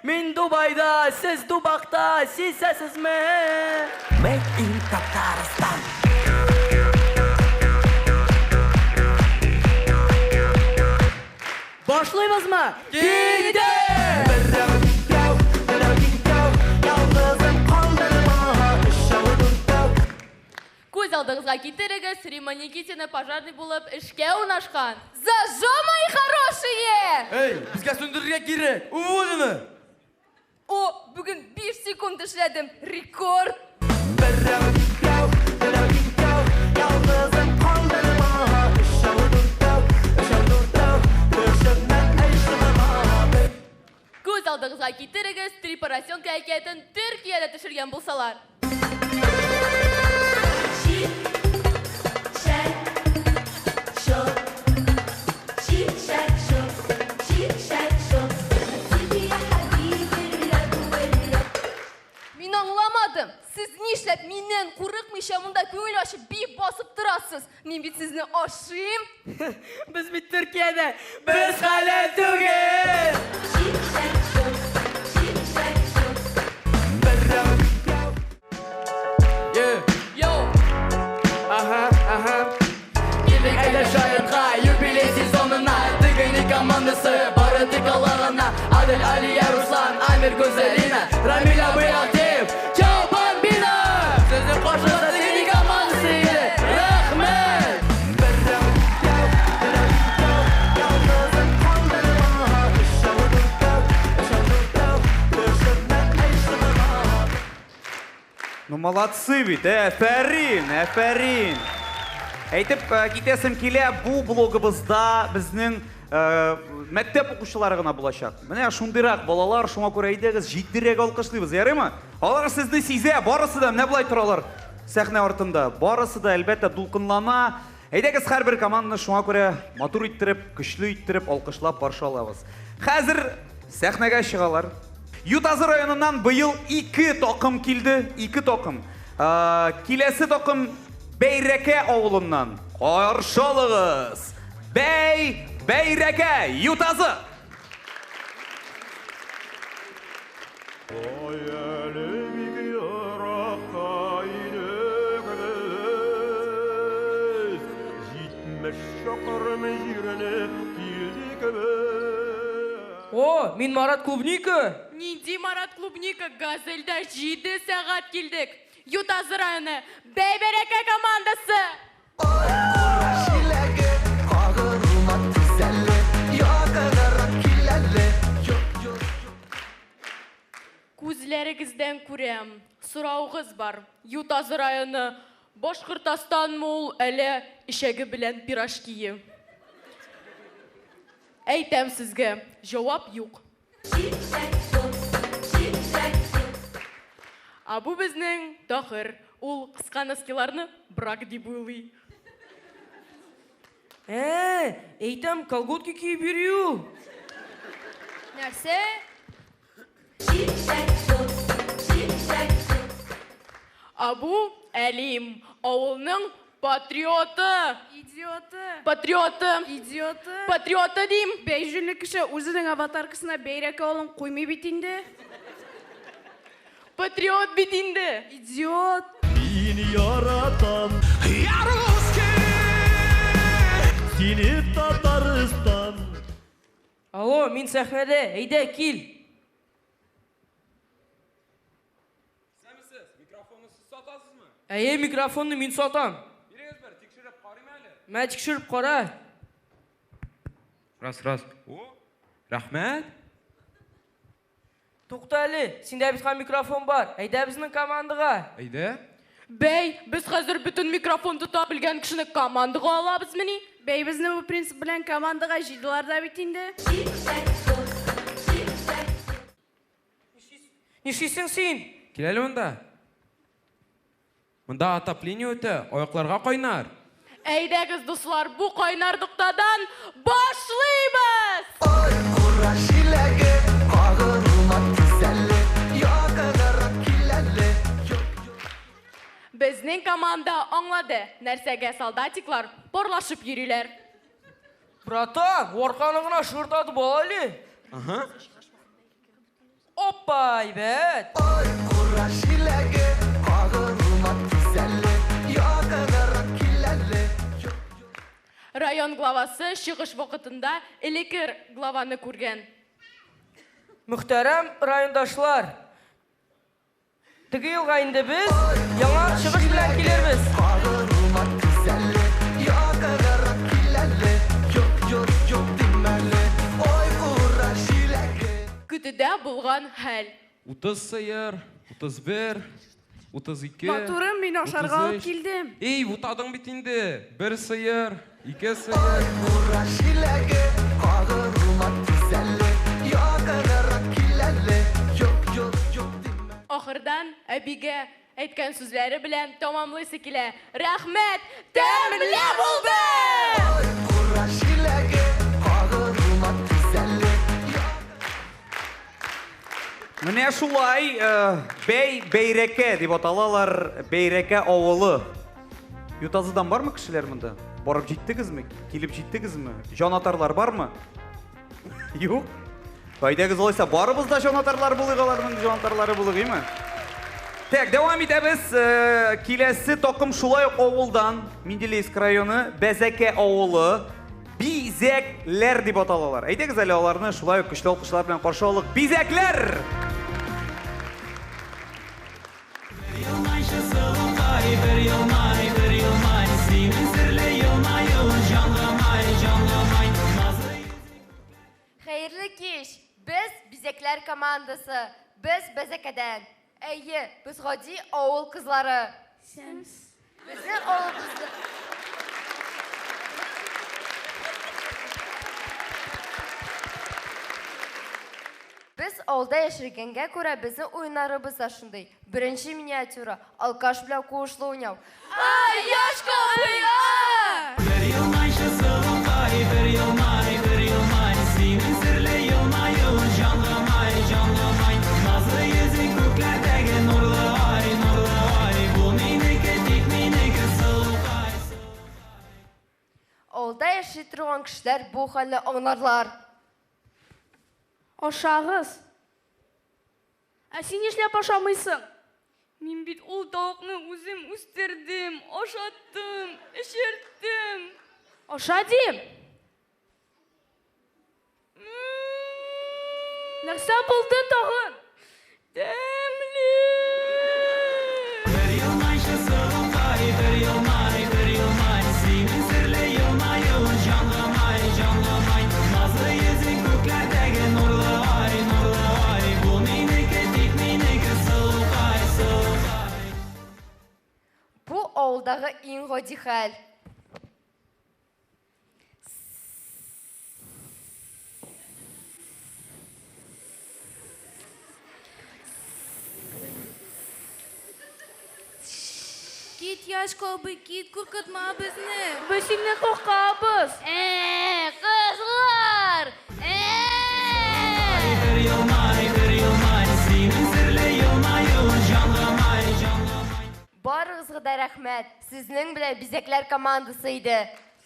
мин Дубайда, сез Дубакта, сизәсезме? Made in Татарстан. Башлыйбызмы? Киттек! Берәү, икәү, берәү, икәү, ялгызым калдырма, өчәү, дүртәү. Күз алдыгызга китерегез, Римма Никитина пожарный булып эшкә урнашкан. Зажжем, мои хорошие! Эй, безгә сүндерергә кирәк! Уволена! О, бүген 5 секунд эшләдем. Рекорд! Берәү, икәү, берәү, икәү, ялгызым калдырма, өчәү, дүртәү, өчәү, дүртәү, төшемнән әй чыгама. Күз алдыгызга китерегез, Три поросенка әкиятен Төркиядә төшергән булсалар. Мин аңламадым. Сез нишләп миннән курыкмыйча монда күңел ачып биеп басып торасыз? Мин бит сезне ашыйм. Без бит Төркиядә. Без хәләл түгел! Йоу! Ага, ага. Килдек әйдә шаяртка, юбилей сезонына. Тегене командасы, бары тик алар гына. Адель, Алия, Руслан, Амир, Гүзәлина, Рамиль абый Алтеев. Чао, бомбина! Сезнең каршыгызда Тегене командасы иде. Рәхмәт! Берәү, икәү, берәү, икәү, ялгызым калдырма, өчәү, дүртәү, өчәү, дүртәү, төшемнән әй чыгама. Ну молодцы ведь, әфәрин, әфәрин. Әйтеп китәсем килә, бу блогыбызда безнең мәктәп укучылары гына булачак. Менә шундыйрак балалар, шуңа күрә әйдәгез, җитдирәк алкышлыйбыз, ярыймы? Алар сезне сизә, барысы да менә болай торалар сәхнә артында. Барысы да, әлбәттә, дулкынлана. Әйдәгез, һәрбер команданы шуңа күрә матур иттереп, көчле иттереп алкышлап каршы алабыз. Хәзер сәхнәгә чыгалар. Ютазы районыннан быел ике такым килде, ике такым. Киләсе такым Бәйрәкә авылыннан. Каршы алыгыз! Бәй, Бәйрәкә, Ютазы! Ай әле бик еракта идек без, 70 чакрым җирне килдек без. О, мин Марат Клубника! Нинди Марат Клубника? Газельдә 7 сәгать килдек. Ютазы районы Бәйбәрәкә командасы! Җиләге кагылма тиз әле, якынрак кил әле. Күзләрегездән күрәм, соравыгыз бар. Ютазы районы Башкортостанмы ул, әллә эчәге белән пирожкие? Әйтәм сезгә, җавап юк. Ә бу безнең Таһир. Ул кыска носкиларны брак дип уйлый. Ә, әйтәм, колготки киеп йөри ул. Нәрсә? Ә бу Әлим, авылның патриоты. Идиоты. Патриоты. Идиоты. Патриоты дим. Бәй җүнле кеше үзенең аватаркасына Бәйрәкә авылын куймый бит инде. Патриот бит инде. Идиот. Мин яратам. Я русский! Сине Татарстан. Алло, мин сәхнәдә, әйдә, кил. Исәнмесез, микрофонны сез сатасызмы? Әйе, микрофонны мин сатам. Бирегез бер, тикшереп карыйм әле. Мә, тикшереп кара. Раз, раз. О, рәхмәт. Тукта әле, синдә бит һәм микрофон бар. Әйдә безнең командага. Әйдә. Бәй, без хәзер бөтен микрофон тота белгән кешене командага алабызмыни? Бәй, безне бу принцип белән командага җыйдылар да бит инде. Нишлисең син? Кил әле монда. Монда отопление үтә, аякларга кайнар. Әйдәгез, дуслар, бу кайнар ноктадан башлыйбыз! Кура җиләге, кагылма тиз әле, якынрак кил әле. Безнең команда аңлады, нәрсәгә солдатиклар парлашып йөриләр. Братан, арканы гына шыртатып ал әле. Ага. Опа, әйбәт. Кура җиләге, кагылма тиз әле, якынрак кил әле. Район главасы чыгыш вакытында элеккер главаны күргән. Мөхтәрәм райондашлар, теге елга инде без яңа чыгыш белән килербез. Кагылма тиз әле, якынрак кил әле. Юк, юк, юк димә әле, ой, кура җиләге. Көтүдә булган хәл. 30 сыер, 31, 32. Матурым, мин ашарга алып 33. килдем. Эй, бутадың бит инде. Бер сыер, ике сыер. Кура җиләге, кагылма тиз әле, якынрак кил әле. Юк, юк, юк димә. Ахырдан әбигә әйткән сүзләре белән тәмамлыйсы килә. Рәхмәт, тәмле булды! Кура җиләге, кагылма тиз әле. Менә шулай Бәй Бәйрәкә дип аталалар, Бәйрәкә авылы. Ютазыдан бармы кешеләр монда? Барып җиттегезме? Килеп җиттегезме? Җанатарлар бармы? Юк. Әйдәгез алайса, барыбыз да җанатарлар булыйк, аларның җанатарлары булыйк, име? Так, дәвам итәбез. Киләсе такым шулай ук авылдан, Менделеевск районы, Бәзәкә авылы. Бизәкләр дип аталалар. Әйдәгез әле аларны шулай ук көчле алкышлар белән каршы алыйк. Бизәкләр! Елмайчы сылукай, бер елмай, бер елмай, синең серле елмаюың җанга май, җанга май. Назлы Хәерле кич! Без Бизәкләр командасы. Без Бәзәкәдән. Әйе, без гади авыл кызлары. Безнең авылыбызда. Без авылда яшәгәнгә күрә безнең уеннарыбыз да шундый. Беренче миниатюра алкаш белән куышлы уйнау. Ай, Яшка абый, а! Бер елмайчы сылукай, бер елмай, бер елмай, синең серле елмаюың җанга май, җанга май. Назлы йөзең күкләрдәге нурлы ай, нурлы ай. Бу минеке, тик минеке сылукай. Авылда яши торган кешеләр бу хәлне аңларлар. Ашагыз. Ә син нишләп ашамыйсың? Мин бит ул тавыкны үзем үстердем, ашаттым, эчерттем. Аша дим. Нәрсә булды тагын? Тәмле! Бер елмайчы сылукай, бер елмай, бер елмай, синең серле елмаюың җанга май, җанга май. Назлы йөзең күкләрдәге нурлы ай, нурлы ай. Бу минеке, тик минеке сылукай, сылукай. Бу авылдагы иң гади хәл. Кит, Яшка абый, кит, куркытма безне. Без синнән куркабыз. Э, кызлар! Бер елмай, бер елмай, синең серле елмаюың җанга май, җанга май. Барыгызга да рәхмәт. Сезнең белән бизәкләр командасы иде.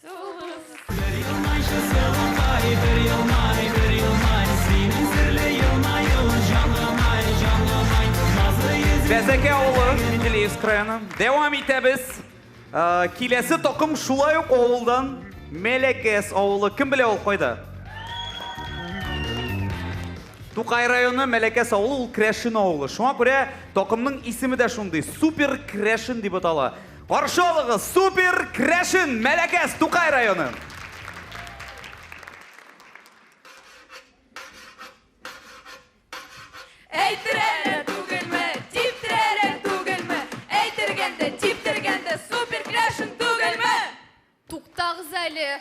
Бер елмайчы сылукай, бер елмай, бер елмай, синең серле елмаюың җанга май, җанга май. Назлы йөзең Бәзәкә авылы, Менделеевск районы. Дәвам итәбез. Киләсе такым шулай ук авылдан. Мәләкәс авылы. Кем белә ул кайда? Тукай районы Мәләкәс авылы ул Крәшен авылы. Шуңа күрә такымның исеме дә шундый. Супер Крәшен дип атала. Каршы алыгыз, Супер Крәшен, Мәләкәс, Тукай районы. Әйттерәләр түгелме, типтерәләр түгелме? Әйтергәндә, типтергәндә супер крәшен түгелме? Туктагыз әле.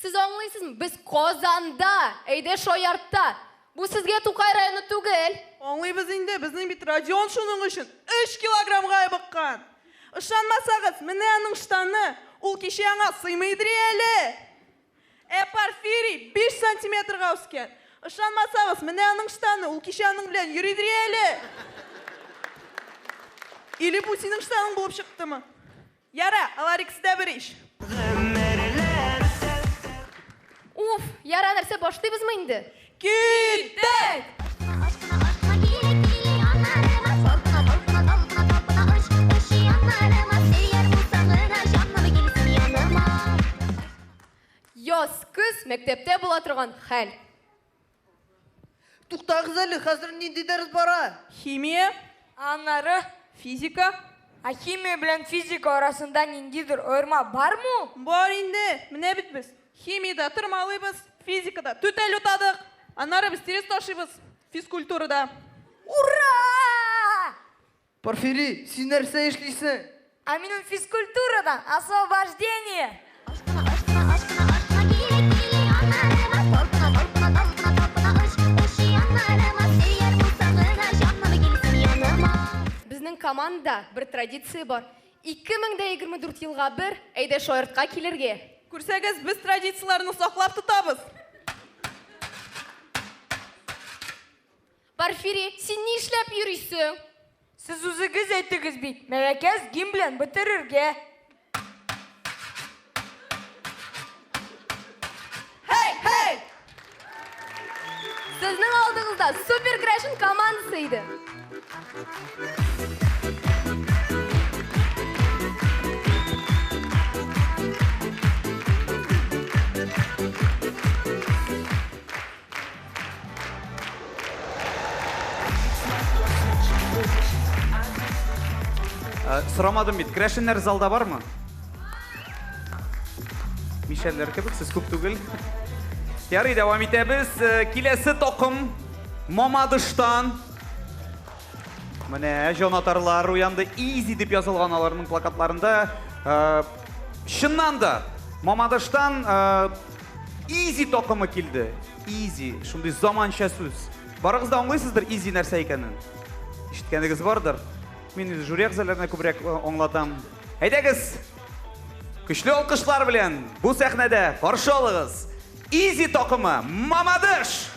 Сез аңлыйсызмы? Без Казанда, әйдә шаяртта. Бу сезгә Тукай районы түгел. Аңлыйбыз инде, безнең бит Родион шуның өчен 3 килограммга ябыккан. Ышанмасагыз, менә аның штаны, ул кичә аңа сыймыйдыр әле. Ә Порфирий 5 сантиметрга үскән. Ышанмасагыз, менә аның штаны, ул кичә аның белән йөридер әле. Или бу синең штаның булып чыктымы? Яра, алар икесе дә бер иш. Уф, яра нәрсә башлыйбызмы инде? Киттек! Яз, көз мәктәптә була торган хәл. Туктагыз әле, хәзер нинди дәрес бара? Химия. Аннары физика. Ә химия белән физика арасында ниндидер аерма бармы? Бар инде. Менә бит без химиядә тырмалыйбыз, физикада түтәл утадык. Аннары без тирес ташыйбыз физкультурада. Ура! Порфирий, син нәрсә эшлисең? Ә минем физкультурадан освобождение. Безнең команда бер традиция бар. 2024 елга бер әйдә шаяртка килергә. Күрсәгез, без традицияләрне саклап тотабыз. Порфирий, син нишләп йөрисең? Сез үзегез әйттегез бит, Мәләкәс гимн белән бетерергә. Хей, хей! Сезнең алдыгызда Супер Крәшен командасы иде. Сорамадым бит, крәшеннәр залда бармы? Мишәлләр кебек, сез күп түгел. Ярый, дәвам итәбез. Киләсе такым Мамадыштан. Менә җанатарлар уянды. Изи дип язылган аларның плакатларында. Чыннан да Мамадыштан Изи такымы килде. Изи, шундый заманча сүз. Барыгыз да аңлыйсыздыр изи нәрсә икәнен. Ишеткәнегез бардыр. Мин жюри әгъзаларына күбрәк аңлатам. Әйдәгез, көчле алкышлар белән бу сәхнәдә каршы алыгыз. Изи такымы Мамадыш!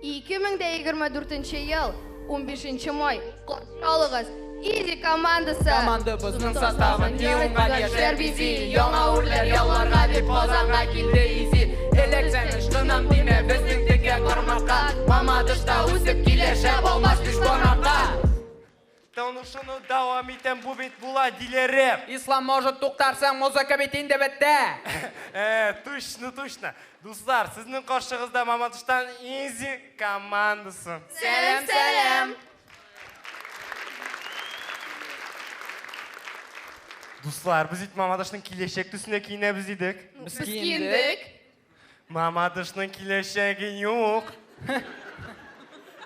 2024 ел, 15 май. Каршы алыгыз. Изи командасы. Командабызның составын ни уңган яшьләр бизи. Яңа үрләр яуларга дип Казанга килде Изи. Эләксәң ычкынам димә безнең текә кармакка. Мамадышта үсеп килә шәп алмаш биш бармакка. Танышуны дәвам итәм, бу бит була диләрем. Ислам, может, туктарсаң, музыка бит инде бетте. Точно, точно. Дуслар, сезнең каршыгызда Мамадыштан Изи командасы. Сәлам, сәлам. Дуслар, без бит Мамадышның киләчәк төсенә киенәбез дидек. Без киендек. Мамадышның киләчәге юк.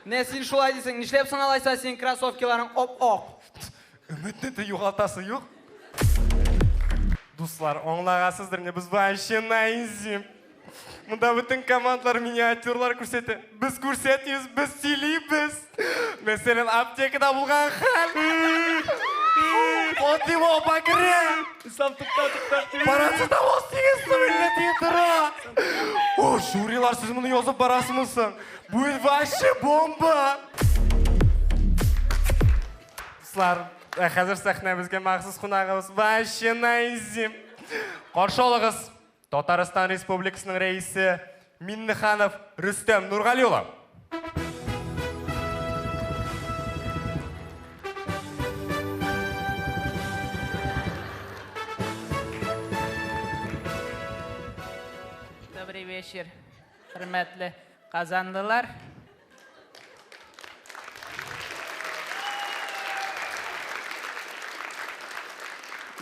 Не син шулай дисең, нишләп соң алайса синең кроссовкиларың оп-ок? Өметне дә югалтасы юк. Дуслар, аңлагансыздыр инде, без вообще на изи. Монда бөтен командалар миниатюрлар күрсәтә. Без күрсәтмибез, без сөйлибез. Мәсәлән, аптекада булган хәл. Фатима апа керә. Ислам, тукта, тукта. Парацетамол 8 сум илле тора. О, жюрилар, сез моны язып барасызмы соң? Бу вообще бомба. Дуслар, хәзер сәхнәбезгә махсус кунагыбыз вообще на изи. Каршы алыгыз Татарстан Республикасының рәисе Миннеханов Рөстәм Нургали улы. Добрый вечер, хөрмәтле казанлылар.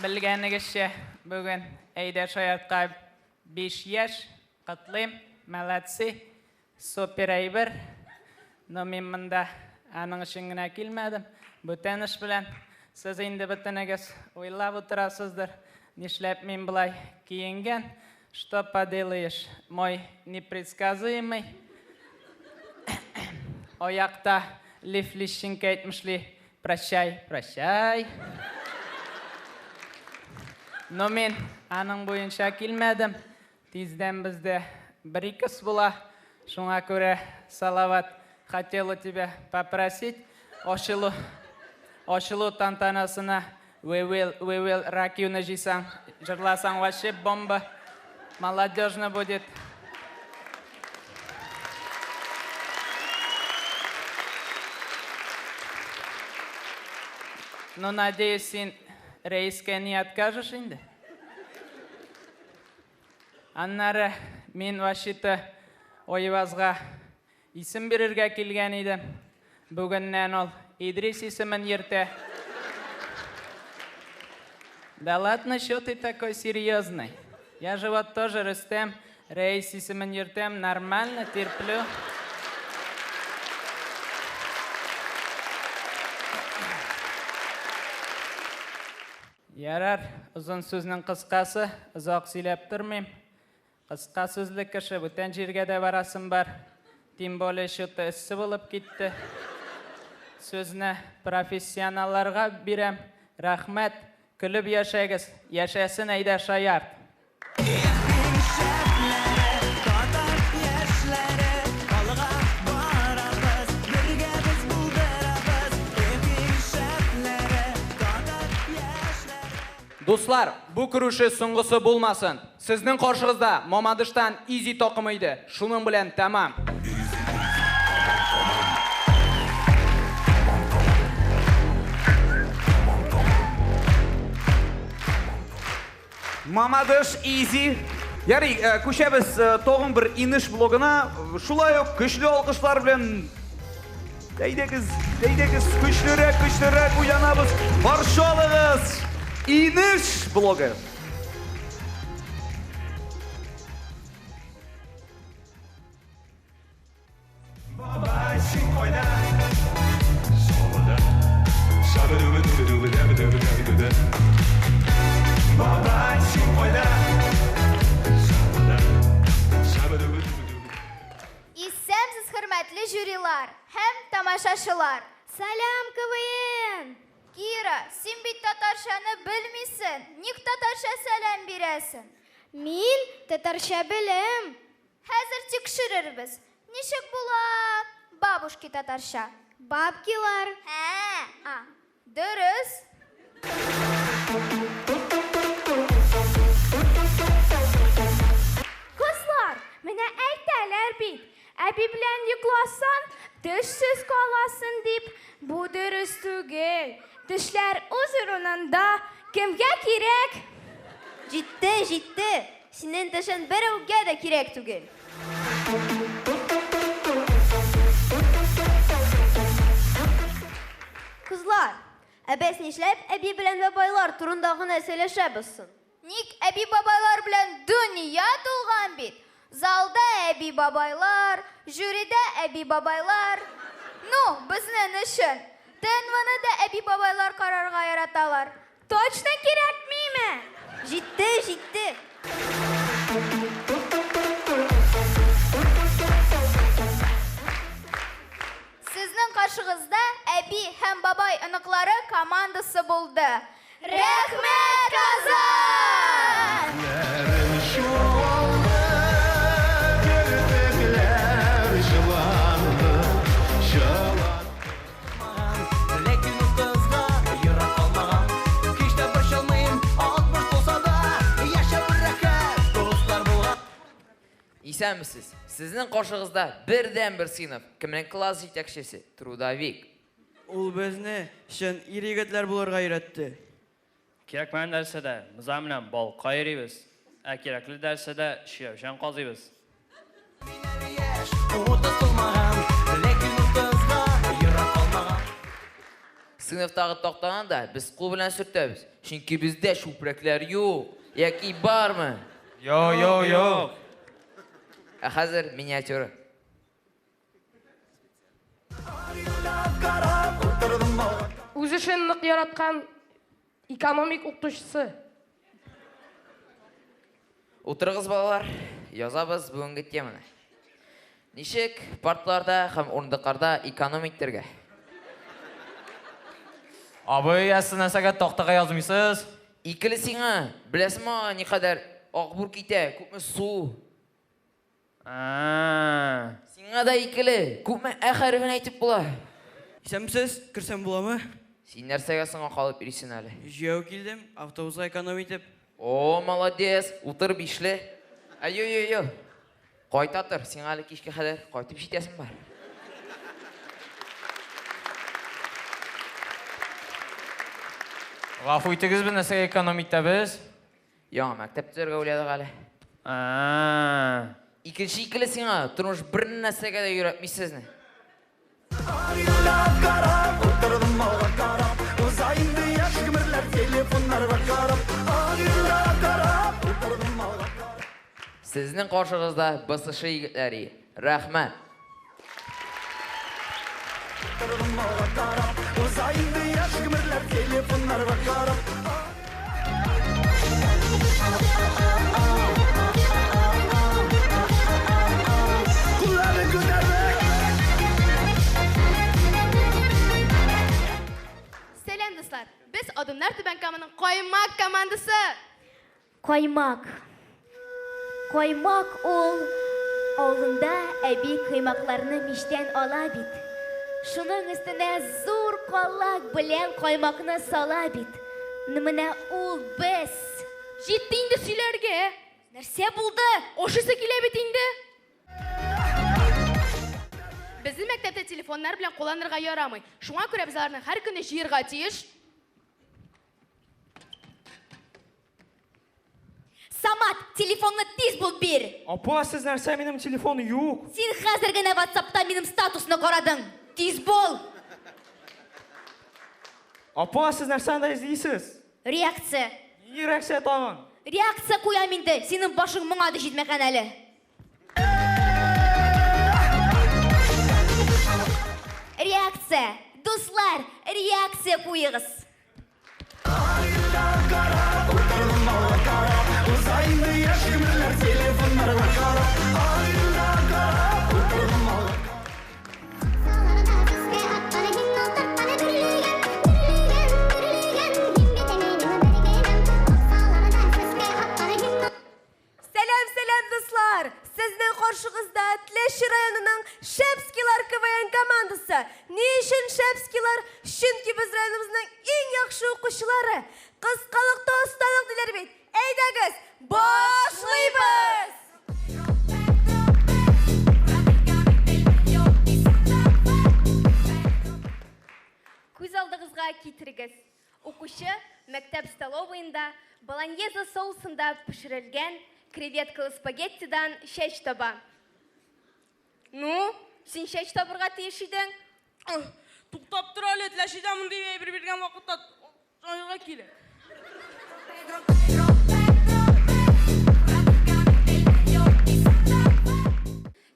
Белгәнегезчә, бүген Әйдә шаяртка 5 яшь, котлыйм, молодцы, супер әйбер. Но мин монда аның өчен генә килмәдем, бүтән эш белән. Сез инде бөтенегез уйлап утырасыздыр, нишләп мин болай киенгән, что поделаешь, мой непредсказуемый. Аякта Лев Лещенко әйтмешли, прощай, прощай. Но мин аның буенча килмәдем. Тиздән бездә БРИКС була. Шуңа күрә, Салават, хотела тебя попросить ачылу, ачылу тантанасына We will, we will rock you-ны җыйсаң, җырласаң вообще бомба. Молодежно будет. Ну, надеюсь, син рәискә не откажешь инде. Аннары мин вообще-то Ойвазга исем бирергә килгән идем. Бүгеннән ул Идрис исемен йөртә. Да ладно, что ты такой серьезный? Я же вот тоже Рөстәм, рәис исемен йөртәм, нормально терплю. Ярар, озын сүзнең кыскасы, озак сөйләп тормыйм. Кыска сүзле кеше, бүтән җиргә дә барасым бар. Тем более что-то эссе булып китте. Сүзне профессионалларга бирәм. Рәхмәт, көлеп яшәгез. Яшәсен әйдә шаярт. Дуслар, бу күрүше соңгысы булмасын. Сезнең каршыгызда Мамадыштан Изи такымы иде. Шуның белән тәмам. Мамадыш Изи. Ярый, күчәбез тагын бер инеш блогына. Шулай ук көчле алкышлар белән әйдәгез, әйдәгез, көчлерәк, көчлерәк уянабыз. Каршы алыгыз. Инеш блогы. Бабай, син кайда? Бабай, син кайда? Дуслар! Сәлам, КВН! Кира, син бит татарчаны белмисең. Ник татарча сәлам бирәсең? Мин татарча беләм. Хәзер тикшерербез. Ничек була бабушки татарча? Бабкилар. Ә, а, дөрес. Кызлар, менә әйтәләр бит, әби белән йокласаң, тешсез каласың дип. Бу дөрес түгел. Тешләр үз урынында. Кемгә кирәк? Җитте, җитте. Синең тешең берәүгә дә кирәк түгел. Кызлар, ә без нишләп әби белән бабайлар турында гына сөйләшәбез соң? Ник әби-бабайлар белән дөнья тулган бит? Залда әби-бабайлар, жюрида әби-бабайлар. Ну, безнең өчен. ТНВны да әби-бабайлар карарга яраталар. Точно кирәкмиме? Җитте, җитте. Сезнең каршыгызда әби һәм бабай оныклары командасы булды. Рәхмәт, Казан! Ләкин утызга ерак калмаган. Һич тә борчылмыйм, 60 тулса да, яшәү рәхәт, дуслар булган. Исәнмесез. Сезнең каршыгызда бердәнбер сыйныф, кемнең класс җитәкчесе Трудовик. Ул безне чын ир-егетләр булырга өйрәтте. Кирәкмәгән нәрсәдә мыза белән балыкка йөрибез, ә кирәкле нәрсәдә чирәүчән казыйбыз. Утыз тулмаган, ләкин утызга ерак калмаган. Сыйныфтагы тактаны да без кул белән сөртәбез, чөнки бездә чүпрәкләр юк. Яки бармы? Йо, йо, йо. Ә хәзер миниатюра. Үз эшен нык яраткан экономик укытучысы. Утырыгыз, балалар, язабыз бүгенге теманы. Ничек партларда һәм урындыкларда эконом итәргә? Абый, ә сез нәрсәгә тактага язмыйсыз? Икеле сиңа, беләсеңме, никадәр акбур китә, күпме су. Сиңа да икеле, күпме ә хәрефен әйтеп була. Исәнмесез, керсәм буламы? Син нәрсәгә соңга калып йөрисең әле? Җәяү килдем, автобуска эконом итеп. О, молодец, утыр бишле. Ә, йо, йо, йо. Кайта тор, сиңа әле кичкә кадәр кайтып җитәсең бар. Гафу итегез, без нәрсәгә эконом итәбез? Яңа мәктәп төзергә уйладык әле. Икенче икеле сиңа, тормыш бер нәрсәгә дә өйрәтми сезне. Уза инде яшь гомерләр телефоннарга карап, Ак карап, утырдым алга карап. Сезнең каршыгызда БСШ егетләре. Рәхмәт. Утырдым алга карап, уза инде яшь гомерләр телефоннарга карап. Кулларны күтәрдек. Сәлам, дуслар! Без Адымнар Түбән Каманың Каймак командасы. Каймак. Каймак ул авылында әби каймакларны мичтән ала бит. Шуның өстенә зур калак белән каймакны сала бит. Менә ул без. Җитте инде сөйләргә. Нәрсә булды? Ашыйсы килә бит инде. Безнең мәктәптә телефоннар белән кулланырга ярамый. Шуңа күрә без аларны һәр көнне җыярга тиеш. Самат, телефонны тиз бул бир. Апа, сез нәрсә, минем телефон юк. Син хәзер генә WhatsAppта минем статусны карадың. Тиз бул. Апа, сез нәрсә анда эзлисез? Реакция. Ни реакция тагын? Реакция куям инде. Синең башың моңа да җитмәгән әле. Реакция. Дуслар, реакция куегыз. Уза инде яшь гомерләр телефоннарга карап, Ак карап, утырдым алга. укучылары. Кыскалыкта осталык диләр бит. Әйдәгез, башлыйбыз! Күз алдыгызга китерегез. Укучы мәктәп столовыенда болоньезе соусында пешерелгән креветкалы спагеттидан чәч таба. Ну, син чәч табырга тиеш идең. Туктап тор әле, Теләчедә мондый әйбер биргән вакытта җайга килә.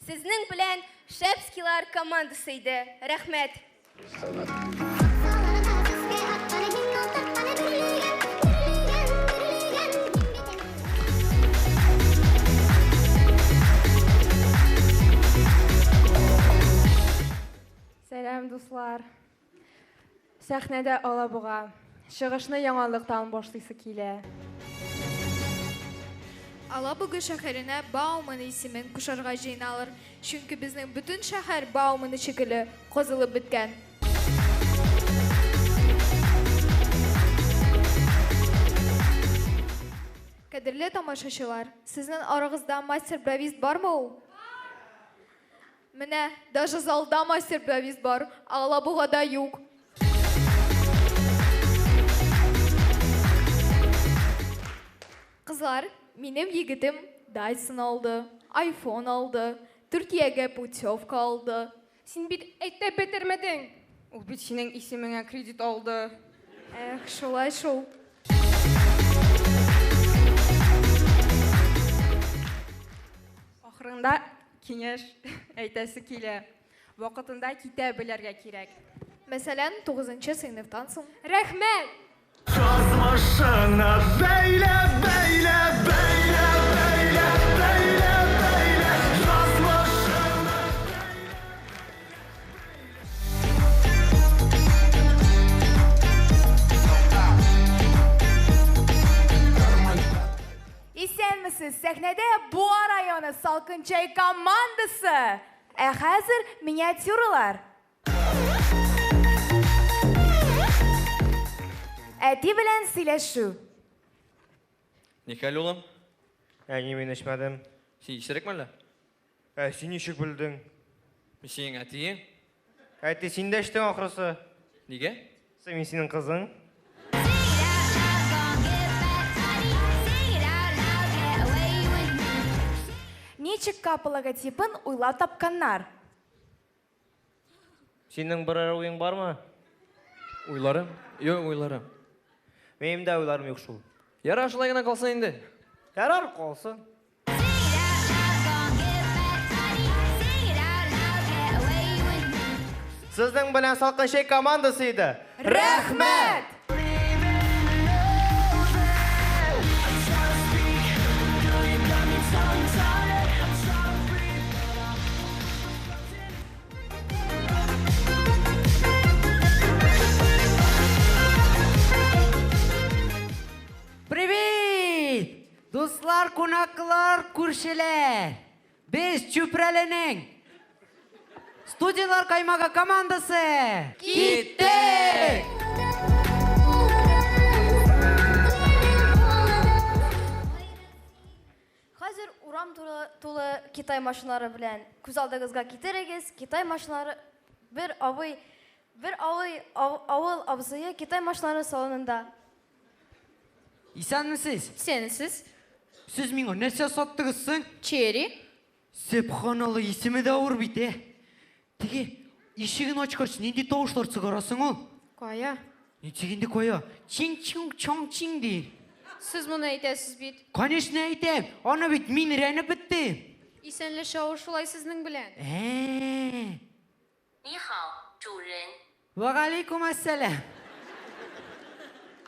Сезнең белән Шепскилар командасы иде. Рәхмәт. Сәлам, дуслар. Сәхнәдә Алабуга. Чыгышны яңалыктан башлыйсы килә. Алабуга шәһәренә Бауман исемен кушарга җыеналар, чөнки безнең бөтен шәһәр Бауман шикелле казылып беткән. Кадерле тамашачылар, сезнең арагызда мастер-бровист бармы ул? Менә, даже залда мастер-бровист бар, ә Алабугада юк. Кызлар, минем егетем Дайсон алды, айфон алды, Төркиягә путевка алды. Син бит әйтеп бетермәдең. Ул бит синең исемеңә кредит алды. Эх, шулай шул. Ахырында киңәш әйтәсе килә. Вакытында китә белергә кирәк. Мәсәлән, тугызынчы сыйныфтан соң. Рәхмәт! Язмышыңны бәйлә, бәйлә, бәйлә, бәйлә, бәйлә, бәйлә, язмышыңны. Исәнмесез, сәхнәдә Буа районы Салкын чәй командасы. Ә хәзер миниатюралар. Әти белән сөйләшү. Нихәл, улым? Әни, мин эчмәдем. Син исерекме әллә? Ә син ничек белдең? Мин синең әтиең. Әти, син дә эчтең ахрысы. Нигә? Мин синең кызың. Ничек Капа логотипын уйлап тапканнар? Синең берәр уең бармы? Уйларым? Юк, уйларым. Минем дә уйларым юк шул. Ярар, шулай гына калсын инде. Ярар, калсын. Сезнең белән Салкын чәй командасы иде. Рәхмәт! Привет! Дуслар, кунаклар, күршеләр! Без Чүпрәленең студентлар каймагы командасы! Киттек! Хәзер урам тулы, тулы Китай машиналары белән. Күз алдыгызга китерегез, Китай машиналары бер абый, бер абый, авыл абзые Китай машиналары салонында. Исәнмесез? Исәнсез. Сез миңа нәрсә саттыгыз соң? Черри. Сөбханалла, исеме дә авыр бит, ә. Теге ишеген ачкач, нинди тавышлар чыгарасың ул? Кая? Ничек инде кая? Чин-чин-чоң-чин ди. Сез моны әйтәсез бит. Конечно әйтәм. Аны бит мин өйрәнеп беттем. Исәнләшә ул шулай сезнең белән. Ә. 你好，主人。 Вәгаләйкүм әссәлам.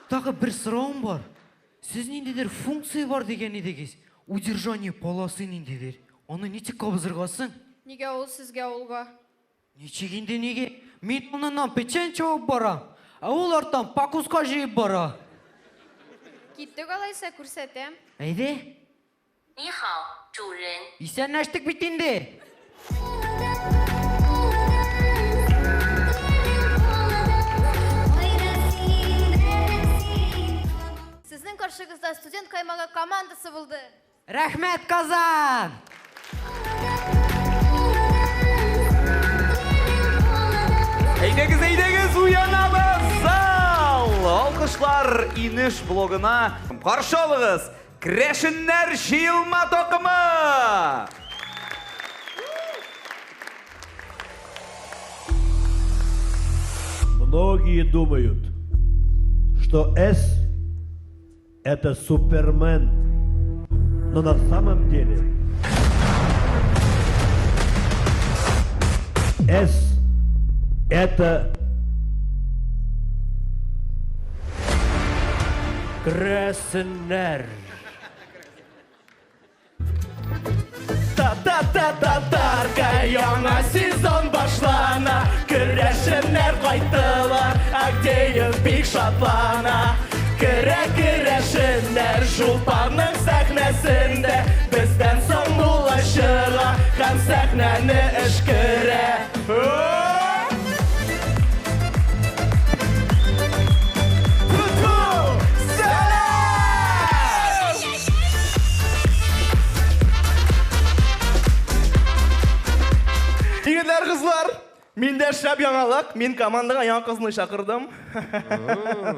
Тагы бер соравым бар. Сез ниндидер функция бар дигән идегез. Удержание полосы ниндидер. Аны ничек кабызырга соң? Нигә ул сезгә авылга? Ничек инде нигә? Мин моннан печән чабып барам, ә ул арттан пакуска җыеп бара. Киттек алайса, күрсәтәм. Әйдә. 你好，主人。 Исәнләштек бит инде. конкурста студент каймагы командасы булды. Рәхмәт, Казан! Әйдәгез, әйдәгез, уянабыз! Зал! Алкышлар Инеш блогына. Каршы алыгыз! Крәшеннәр җыелма такымы! Многие думают, что С – это Супермен, но на самом деле С – это Крәсеннәр. Та-та-та-татарка, яңа сезон башлана. Керәшеннәр кайттылар, Агдеев бик шатлана. Керә керәшеннәр Жупанның сәхнәсендә, бездән соң мулла чыга һәм сәхнәне өшкерә. Егетләр, кызлар, миндә шәп яңалык. Мин командага яңа кызны чакырдым.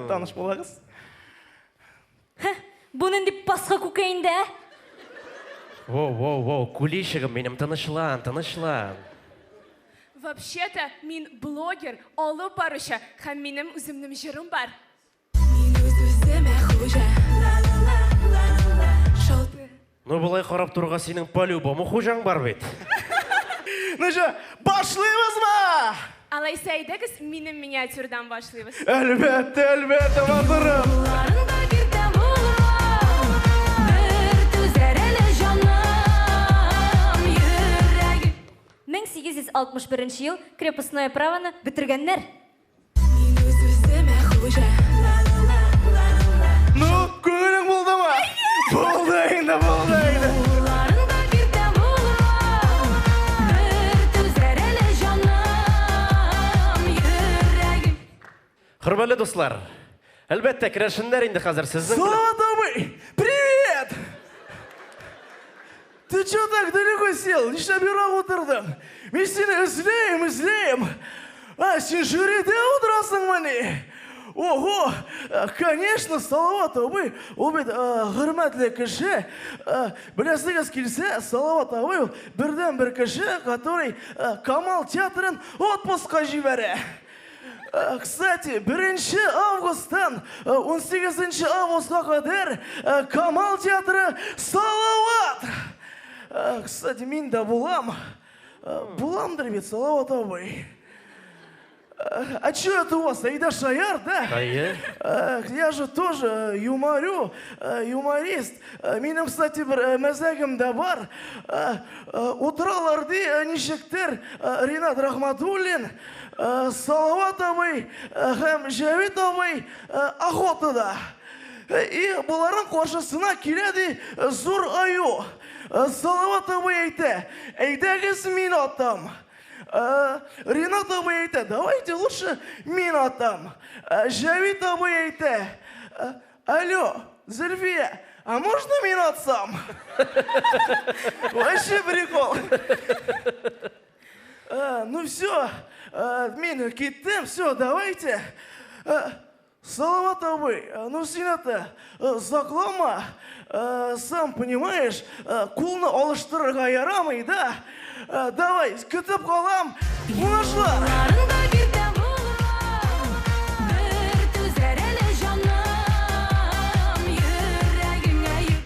Таныш булыгыз. Бу нинди пасха күке инде, ә? Воу, воу, воу, кулишигым минем, тынычлан, тынычлан. Вообще-то мин блогер, алып баручы һәм минем үземнең җырым бар. Ну, болай карап торуга синең по-любому хуҗаң бар бит. Ну что, башлыйбызмы? Алайса әйдәгез, минем миниатюрадан башлыйбыз. Әлбәттә, әлбәттә, матурым. Бер түзәр әле җаным, йөрәгем. 1861 ел крепостное правоны бетергәннәр. Ну, күңелең булдымы? Булды инде, булды инде. Бер түзәр әле җаным, йөрәгем. Хөрмәтле дуслар, әлбәттә, керәшеннәр инде хәзер сезнең белән- Салават абый, привет! Ты чё так далеко сел? Нишләп ерак утырдың? Мин сине эзләйм, эзләйм. А, син жюрида утырасыңмыни? Ого, конечно, Салават абый, ул бит хөрмәтле кеше. Беләсегез килсә, Салават абый ул бердәнбер кеше, который Камал театрын отпускка җибәрә. Кстати, 1 августтан 18 августка кадәр Камал театры Салават. Кстати, мин дә булам. Буламдыр бит, Салават абый. А чё это у вас, Әйдә шаярт, да? Әйе. Я же тоже юморю, юморист. Минем, кстати, бер мәзәгем дә бар. Утыралар ди, ничектер, Ринат Рахматуллин, Салават абый һәм Җәвит абый охотада. И боларның каршысына килә ди зур аю. Салават абый әйтә, әйдәгез мин атам. Ринат абый әйтә, давайте лучше мин атам. Җәвит абый әйтә, алло, Зөлфия, а можно мин атсам? Вообще прикол. Ну все, мин киттем, все, давайте. Салават абый, ну син это, заклама, сам понимаешь, кулны алыштырырга ярамый, да? Давай, көтеп калам, уңышлар! Бер түзәр әле җаным, йөрәгеңә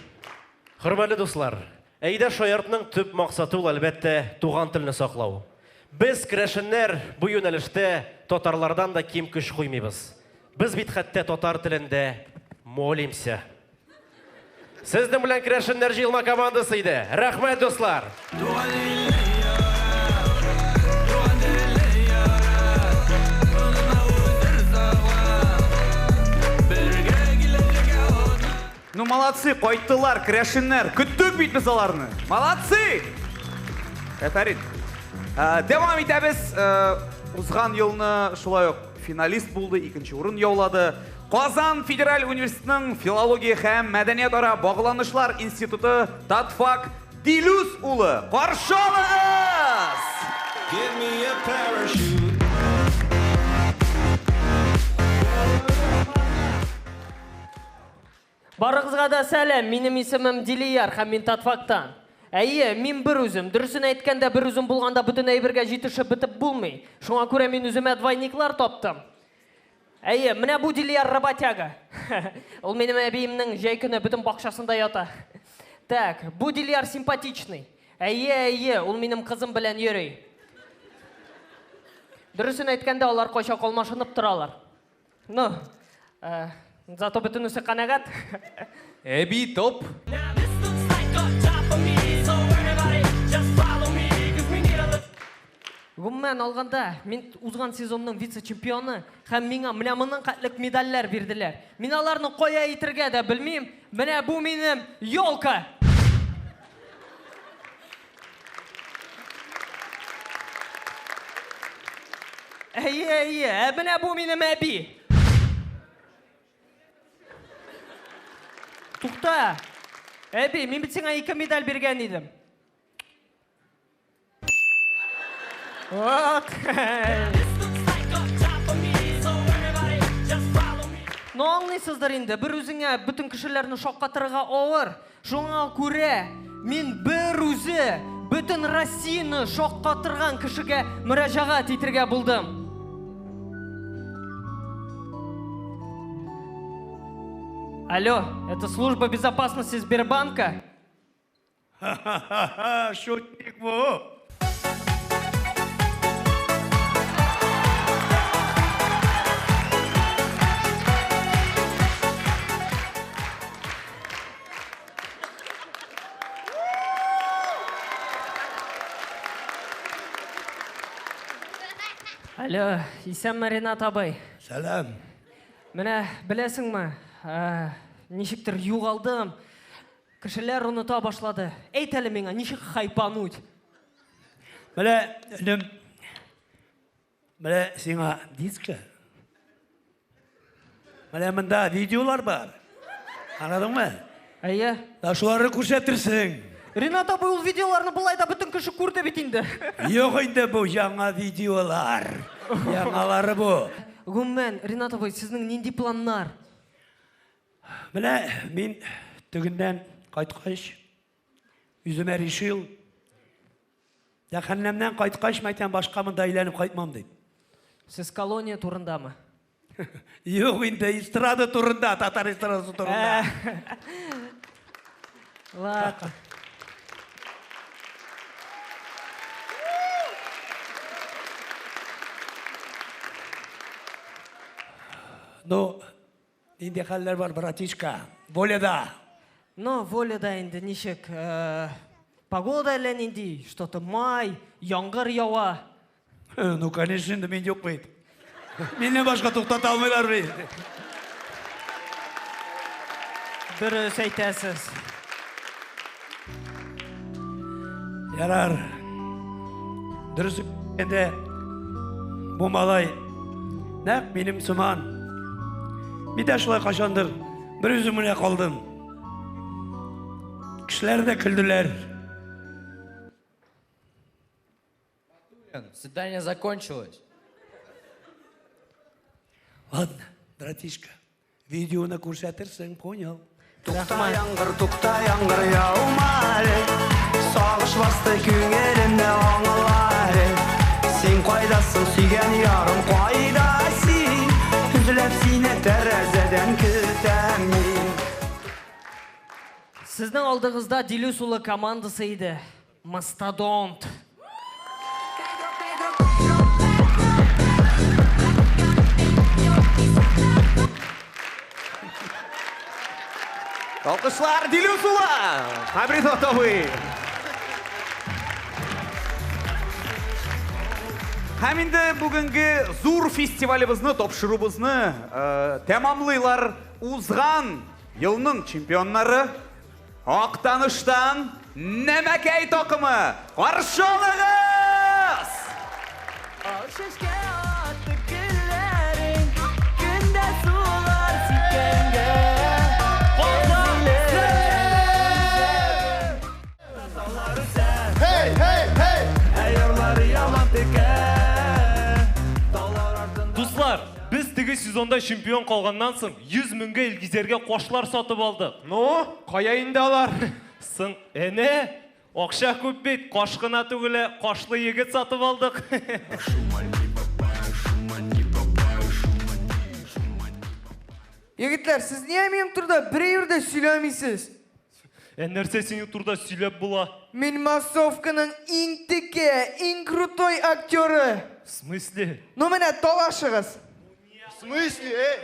Хөрмәтле дуслар, Әйдә шаяртның төп максаты ул, әлбәттә, туган телне саклау. Без, керәшеннәр, бу юнәлештә татарлардан да ким көч куймыйбыз. Без бит хәтта татар телендә молимся. Сезнең белән керәшеннәр җыелма командасы иде. Рәхмәт, дуслар! Ну, молодцы, кайттылар, керәшеннәр. Көттек бит без аларны. Молодцы! Әфәрин. Дәвам итәбез. Узган елны шулай ук финалист булды, икенче урын яулады. Казан федераль университетының филология һәм мәдәниятара багланышлар институты Татфак Дилүс улы. Каршы алыгыз! Give me a parachute. Барыгызга да сәлам, минем исемем Дилияр һәм мин Татфактан. Әйе, мин бер үзем. Дөресен әйткәндә, бер үзем булганда бөтен әйбергә җитешеп бетеп булмый. Шуңа күрә мин үземә двойниклар таптым. Әйе, менә бу Дилияр работяга. Ул минем әбиемнең җәй көне бөтен бакчасында ята. Так, бу Дилияр симпатичный. Әйе, әйе, ул минем кызым белән йөри. Дөресен әйткәндә, алар кайчак алмашынып торалар. Ну, э, зато бөтенесе канәгать. Әби топ. Гомумән алганда, мин узган сезонның вице-чемпионы һәм миңа менә моның хәтлек медальләр бирделәр. Мин аларны кая итергә дә белмим. Менә бу минем елка. Әйе, әйе, ә менә бу минем әби. Тукта. Әби, мин бит сиңа ике медаль биргән идем. Вот. Ну, аңлыйсыздыр инде, бер үзеңә бөтен кешеләрне шаккатырырга авыр. Шуңа күрә мин бер үзе бөтен Россияне шаккатырган кешегә мөрәҗәгать итергә булдым. Алло, это служба безопасности Сбербанка? Ха-ха-ха, шутник бу. Алло, исәнме, Ренат абый? Сәлам. Менә беләсеңме, ә, ничектер югалдым. Кешеләр оныта башлады. Әйт әле миңа, ничек хайпануть? Менә, энем, менә сиңа диска. Менә монда видеолар бар. Аңладыңмы? Әйе. Да шуларны күрсәтерсең. Ренат абый, ул видеоларны болай да бөтен кеше күрде бит инде. Юк инде бу яңа видеолар. Яңалары бу. Гомумән, Ренат абый, сезнең нинди планнар? Менә мин тегеннән кайткач, үземә решил, җәһәннәмнән кайткач, мәйтәм, башка монда әйләнеп кайтмам дип. Сез колония турындамы? Юк инде, эстрада турында, татар эстрадасы турында. Ладно. Ну, нинди хәлләр бар, братишка? Воляда. Ну, воляда инде ничек, э, погода әллә нинди, что-то май, яңгыр ява. Ну, конечно, инде мин юк бит. Миннән башка туктата алмыйлар бит. Дөрес әйтәсез. Ярар. Дөрес әйткәндә, бу малай нәкъ минем сыман. Мин дә шулай кайчандыр бер үзем генә калдым. Кешеләр дә көлделәр. Свидание закончилось. Ладно, братишка, видеоны күрсәтерсең, понял? Тукта яңгыр, тукта яңгыр яума әле. Сагыш басты күңелемне аңла әле. Син кайдасың, сөйгән ярым, кайда син? Өзелеп сине тәрәзәдән көтәм мин. Сезнең алдыгызда Дилүс улы командасы иде. Мастодонт. Алкышлар Дилүс улы! Хабризат абый! Һәм инде бүгенге зур фестивалебезне, тапшыруыбызны э, тәмамлыйлар узган елның чемпионнары Актаныштан Нәмәкәй такымы! Каршы алыгыз! Ал чәчкә атты гөлләрең, Көндә сулар сезонда чемпион калганнан соң 100 меңгә Илгизәргә кошлар сатып алдык. Ну, кая инде алар? Соң, әнә, акча күп бит, каш кына түгел, ә кашлы егет сатып алдык. Егетләр, сез нигә минем турыда бер әйбер дә сөйләмисез? Ә нәрсә синең турыда сөйләп була? Мин массовканың иң текә, иң крутой актеры. В смысле? Ну менә талашыгыз. В смысле, эй?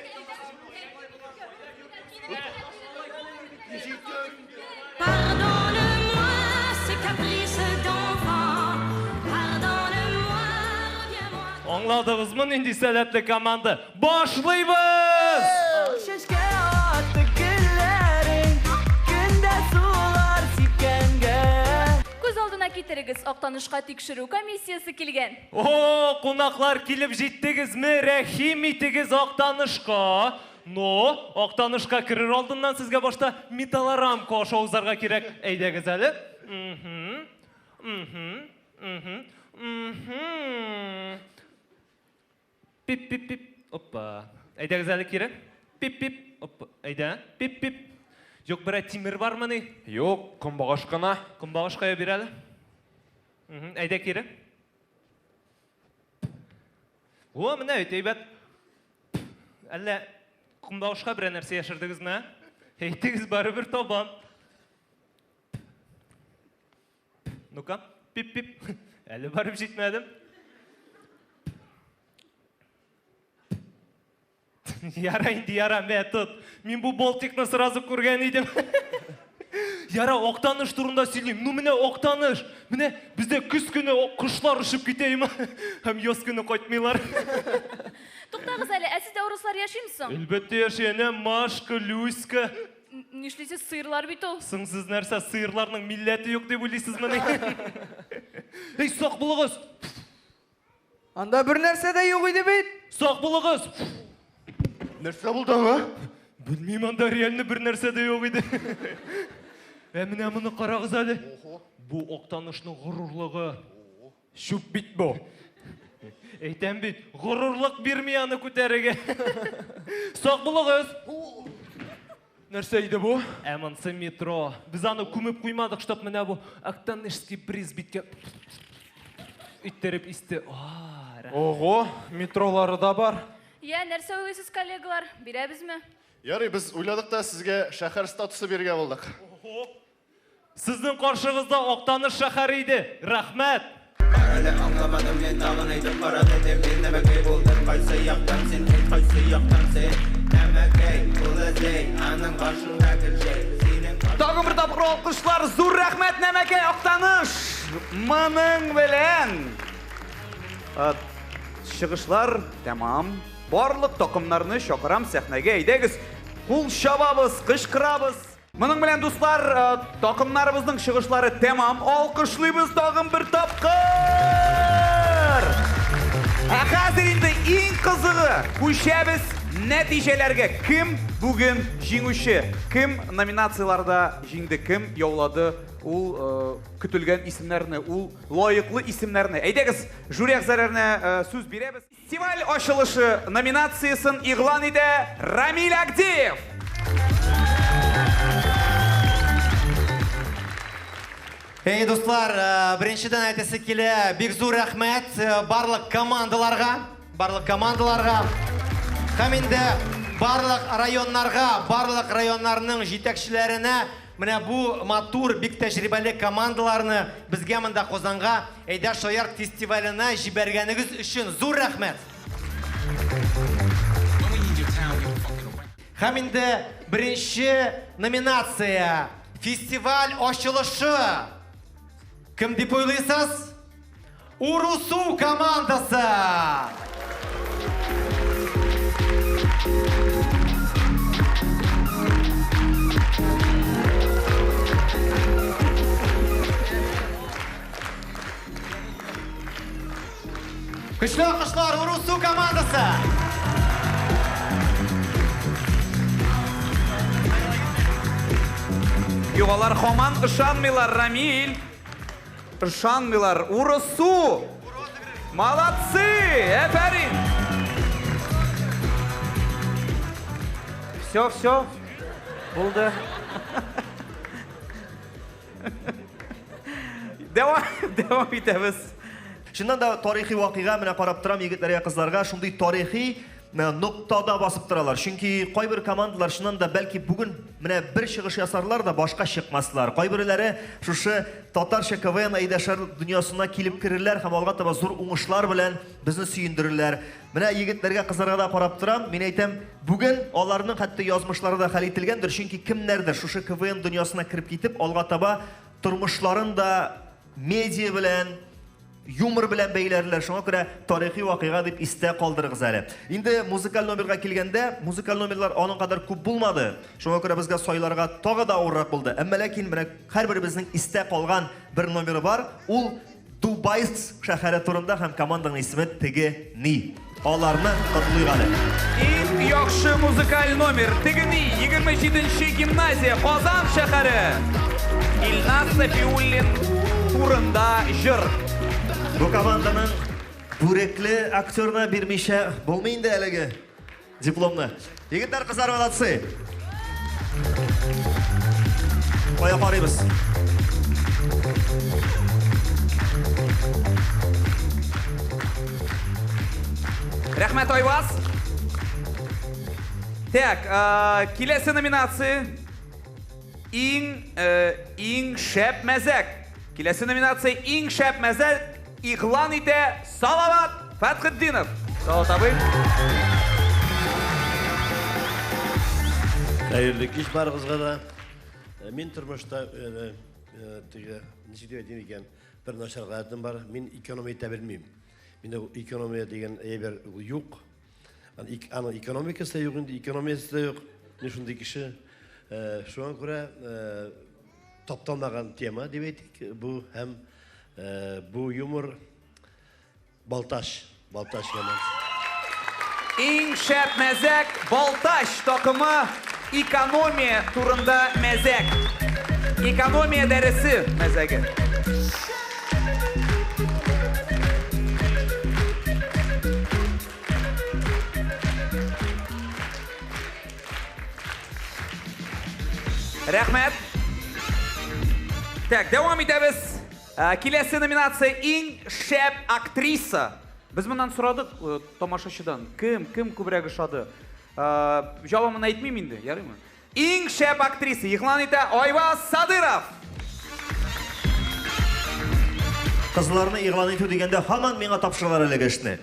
Pardonne-moi ce caprice d'enfant. Pardonne-moi, reviens-moi. Аңладыгызмы нинди сәләтле команда? Башлыйбыз! Чәчкә атты гөлләрең, көндә сулар сипкәнгә. Күз алдына китерегез, Актанышка тикшерү комиссиясе килгән. О, кунаклар килеп җиттегезме? Рәхим итегез Актанышка. Но Актанышка керер алдыннан сезгә башта металлорамка аша узарга кирәк. Әйдәгез әле. Мгм. Мгм. Мгм. Мгм. Пип-пип-пип. Опа. Әйдәгез әле кире. Пип-пип. Опа. Әйдә. Пип-пип. Юк, берәр тимер бармыни? Юк, көнбагыш кына. Көнбагыш кая бир әле? Мгм. Әйдә кире. О, менә бит әйбәт. Әллә көнбагышка берәр нәрсә яшердегезме? ә? Әйтегез, барыбер табам. Ну-ка, пип-пип. Әле барып җитмәдем. Яра инде, яра, мә, тот. Мин бу болтикны сразу күргән идем. Яра, Актаныш турында сөйлим. Ну менә Актаныш. Менә бездә көз көне кошлар очып китә име? Һәм яз көне кайтмыйлар. Туктагыз әле, ә сездә урыслар яшиме соң? Әлбәттә яши, әнә Машка, Люська. Нишлисез, сыерлар бит ул. Соң сез нәрсә, сыерларның милләте юк дип уйлыйсызмыни? Эй, сак булыгыз! Анда бер нәрсә дә юк иде бит. Сак булыгыз! Нәрсә булды аңа? Белмим, анда реально бер нәрсә дә юк иде. Ә менә моны карагыз әле. Бу Актанышның горурлыгы. Чүп бит бу. Әйтәм бит, горурлык бирми аны күтәрергә. Сак булыгыз! Нәрсә иде бу? Ә монысы метро. Без аны күмеп куймадык, чтоб менә бу Актанышский бриз биткә иттереп исте. А, рәхмәт. Ого, метролары да бар. Я, нәрсә уйлыйсыз, коллегалар? Бирәбезме? Ярый, без уйладык та сезгә шәһәр статусы бирергә булдык. Сезнең каршыгызда Актаныш шәһәре иде. Рәхмәт! Әле аңламадым мин тагын әйтеп кара дидем мин нәмәкәй булдым кайсы яктан син әйт кайсы яктан син нәмәкәй ул эзләй аның башында гөлҗәй синең Тагын бер тапкыр алкышлар, зур рәхмәт Нәмәкәй Актаныш! Моның белән чыгышлар тәмам. Барлык такымнарны чакырам сәхнәгә. Әйдәгез, кул чабабыз, кычкырабыз. Моның белән, дуслар, такымнарыбызның чыгышлары тәмам. Алкышлыйбыз тагын бер тапкыр! Ә хәзер инде иң кызыгы, күчәбез нәтиҗәләргә. Кем бүген җиңүче? Кем номинацияләрдә җиңде? Кем яулады ул көтелгән исемнәрне, ул лаеклы исемнәрне? Әйдәгез, жюри әгъзаларына сүз бирәбез. Фестиваль ачылышы номинациясен игълан итә Рамиль Агдеев. Эй, дуслар, беренчедән әйтәсе килә, бик зур рәхмәт барлык командаларга, барлык командаларга һәм инде барлык районнарга, барлык районнарның җитәкчеләренә менә бу матур, бик тәҗрибәле командаларны безгә монда Казанга Әйдә Шаярт фестиваленә җибәргәнегез өчен зур рәхмәт. Һәм инде беренче номинация фестиваль ачылышы. Кем дип уйлыйсыз? Урусу командасы! Көчле алкышлар Урусу командасы! Юк, алар һаман ышанмыйлар, Рамиль. Ышанмыйлар. Урусу! Молодцы! Әфәрин! Все, все. Булды. Дәвам, дәвам итәбез. Чыннан да тарихи вакыйга, менә карап торам егетләргә, кызларга, шундый тарихи ноктада басып торалар. Чөнки кайбер командалар чыннан да бәлки бүген менә бер чыгыш ясарлар да башка чыкмаслар. Кайберләре шушы татарча КВН әйдәшәр дөньясына килеп керерләр һәм алга таба зур уңышлар белән безне сөендерерләр. Менә егетләргә, кызларга да карап торам, мин әйтәм, бүген аларның хәтта язмышлары да хәл ителгәндер, чөнки кемнәрдер шушы КВН дөньясына кереп китеп, алга таба тормышларын да медиа белән, юмор белән бәйләрләр. Шуңа күрә тарихи вакыйга дип истә калдырыгыз әле. Инде музыкаль номерга килгәндә, музыкаль номерлар аның кадәр күп булмады. Шуңа күрә безгә сайларга тагы да авыррак булды. Әмма ләкин менә һәрберебезнең истә калган бер номеры бар. Ул Дубайск шәһәре турында һәм команданың исеме Теге ни. Аларны котлыйк әле. Иң яхшы музыкаль номер Теге ни, 27 гимназия, Казан шәһәре. Илназ Сафиуллин турында җыр. Бу команданың бүрекле актерына бирмичә булмый инде әлеге дипломны. Егетләр, кызлар, молодцы. Кая карыйбыз? Рәхмәт, Айваз. Так, киләсе номинация иң иң шәп мәзәк. Киләсе номинация иң шәп мәзәк игълан итә Салават Фәтхетдинов. Салават абый. Хәерле кич барыгызга да. Мин тормышта теге ничек дип әйтим икән, бер начар гадәтем бар. Мин экономия итә белмим. Миндә экономия дигән әйбер юк. Аның экономикасы да юк инде, экономиясе дә юк. Мин шундый кеше. Шуңа күрә тапталмаган тема дип әйтик. Бу һәм бу юмор Балтач, Балтач яман. Иң шәп мәзәк Балтач такымы экономия турында мәзәк. Экономия дәресе мәзәге. Рәхмәт. Так, дәвам итәбез. Киләсе номинация иң шәп актриса. Без моннан сорадык тамашачыдан, кем, кем күбрәк ошады. Җавабын әйтмим инде, ярыймы? Иң шәп актриса игълан итә Айваз Садыров. Кызларны игълан итү дигәндә һаман миңа тапшыралар әлеге эшне.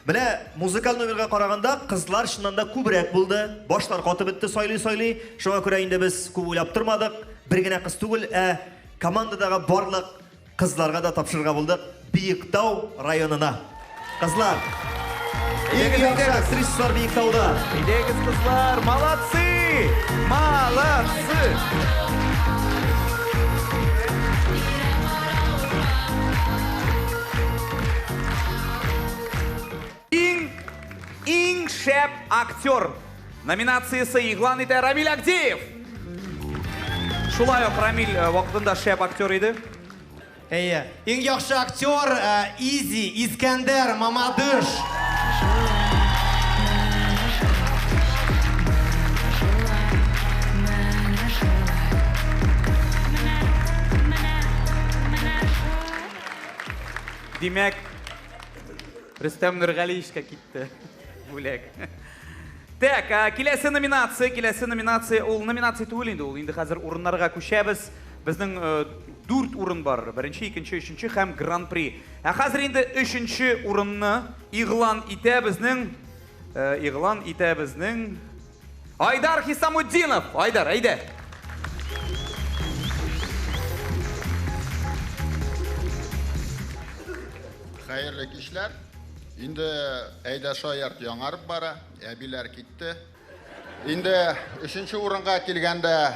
Менә музыкаль номерга караганда кызлар чыннан да күбрәк булды. Башлар катып бетте сайлый-сайлый. Шуңа күрә инде без күп уйлап тормадык. Бер генә кыз түгел, ә командадагы барлык кызларга да тапшырырга булдык Биектау районына. Кызлар, иң яхшы актрисалар Биектауда. Әйдәгез, кызлар, молодцы! Молодцы! Иң иң шәп актер номинациясе игълан итә Рамиль Агдеев. Шулай ук Рамиль вакытында шәп актер иде. Әйе. Иң яхшы актер Изи, Искәндәр, Мамадыш. Димәк, Рөстәм Нургалиевичка китте бүләк. Так, киләсе номинация, киләсе номинация, ул номинация түгел инде, ул инде хәзер урыннарга күчәбез. Безнең дүрт урын бар. Беренче, икенче, өченче һәм гран-при. Ә хәзер инде өченче урынны игълан итә безнең игълан итә безнең Айдар Хисамутдинов. Айдар, әйдә. Хәерле кичләр. Инде әйдә шаярт яңарып бара, әбиләр китте. Инде өченче урынга килгәндә,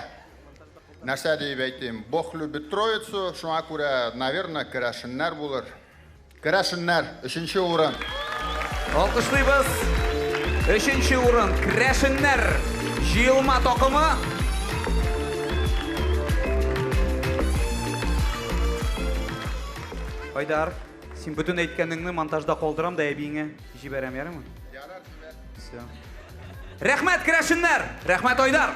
нәрсә диеп әйтим, Бог любит троицу, шуңа күрә, наверное, керәшеннәр булыр. Керәшеннәр, өченче урын. Алкышлыйбыз. Өченче урын, керәшеннәр җыелма такымы. Айдар, син бөтен әйткәнеңне монтажда калдырам да әбиеңә җибәрәм, ярыймы? Ярар, җибәр. Все. Рәхмәт, керәшеннәр! Рәхмәт, Айдар!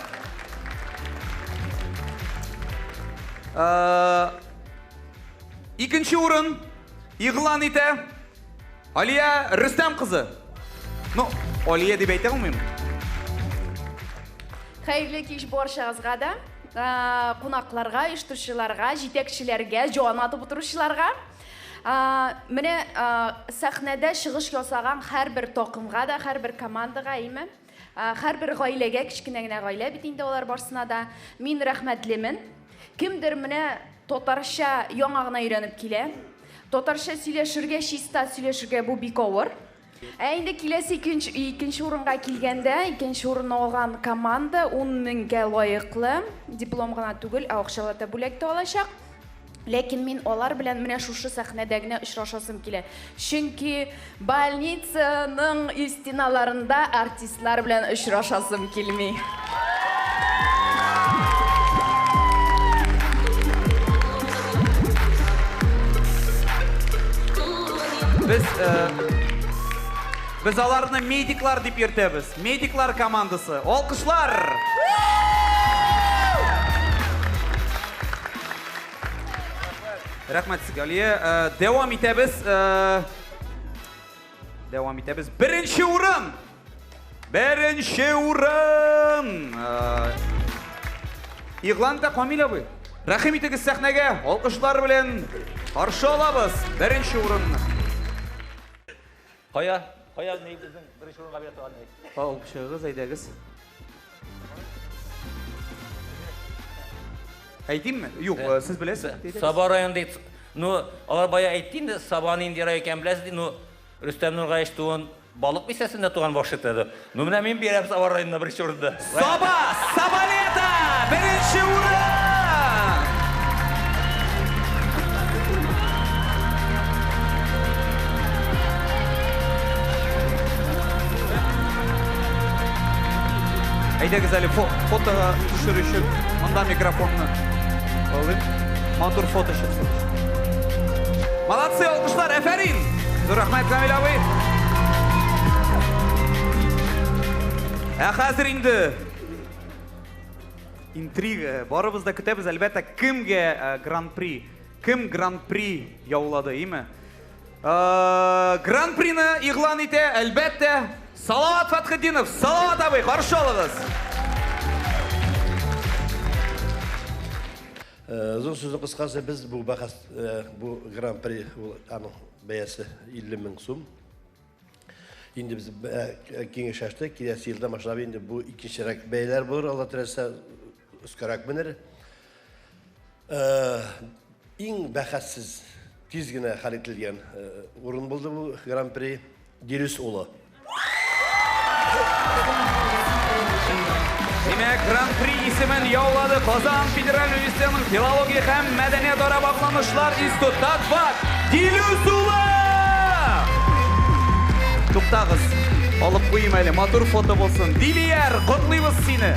Икенче урын игълан итә Алия Рөстәм кызы. Ну, Алия дип әйтә алмыйм. Хәерле кич барчагызга да, кунакларга, оештыручыларга, җитәкчеләргә, җан атып утыручыларга. Менә сәхнәдә чыгыш ясаган һәрбер такымга да, һәрбер командага, әйме? Һәрбер гаиләгә, кечкенә генә гаилә бит инде алар барсына да, мин рәхмәтлемен. Кемдер менә татарча яңа гына өйрәнеп килә. Татарча сөйләшергә, чиста сөйләшергә бу бик авыр. Ә инде киләсе икенче, икенче урынга килгәндә, икенче урынны алган команда 10 меңгә лаеклы диплом гына түгел, ә акчалата бүләк тә алачак. Ләкин мин алар белән менә шушы сәхнәдә генә очрашасым килә. Чөнки больницаның стеналарында артистлар белән очрашасым килми. Без без аларны медиклар дип йөртәбез. Медиклар командасы. Алкышлар! Рәхмәт сезгә, Алия. Дәвам итәбез. Дәвам итәбез. Беренче урын! Беренче урын! Игълан итә Камил абый. Рәхим итегез сәхнәгә, алкышлар белән каршы алабыз беренче урынны. Кая? Кая ни безнең беренче урынга бирә торган ни? Алып чыгыгыз, әйдәгез. Әйтимме? Юк, сез беләсез. Саба районы ди. Ну, алар бая әйтте инде, Саба нинди район икәнен беләсез ди. Ну, Рөстәм Нургаевич туган Балык бистәсендә туган башы ди. Ну, менә мин бирәм Саба районына беренче урында. Саба, Сабалета, беренче урын! Әйдәгез әле фотога төшер өчен монда микрофонны алыйм. Матур фото чыксын. Молодцы, алкышлар, әфәрин! Зур рәхмәт, Камил абый. Ә хәзер инде интрига. Барыбыз да көтәбез, әлбәттә, кемгә гран-при? Кем гран-при яулады, име? Гран-прины игълан итә, әлбәттә, Салават Фәтхетдинов. Салават абый, каршы алыгыз. Зур сүзнең кыскасы, без бу бәхәс, бу гран-при, ул аның бәясе 50 мең сум. Инде без киңәшләштек, киләсе елдан башлап инде бу икенчерәк бәяләр булыр, Алла теләсә, өскәрәк менер. Иң бәхәссез, тиз генә хәл ителгән урын булды бу гран-при. Дилүс улы. Димәк, Гран-при исемен яулады Казан федераль университетының филология һәм мәдәниятара багланышлар институты Татфак Дилүс улы! Туктагыз, алып куйым әле, матур фото булсын. Дилияр, котлыйбыз сине!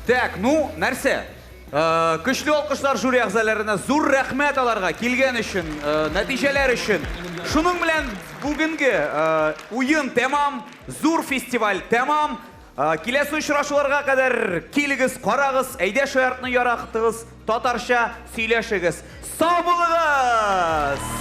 Так, ну, нәрсә? Көчле алкышлар жюри әгъзаларына, зур рәхмәт аларга килгән өчен, нәтиҗәләр өчен. Шуның белән бүгенге уен тәмам, зур фестиваль тәмам. Киләсе очрашуларга кадәр килегез, карагыз, әйдә шаяртны ярактыгыз, татарча сөйләшегез. Сау булыгыз!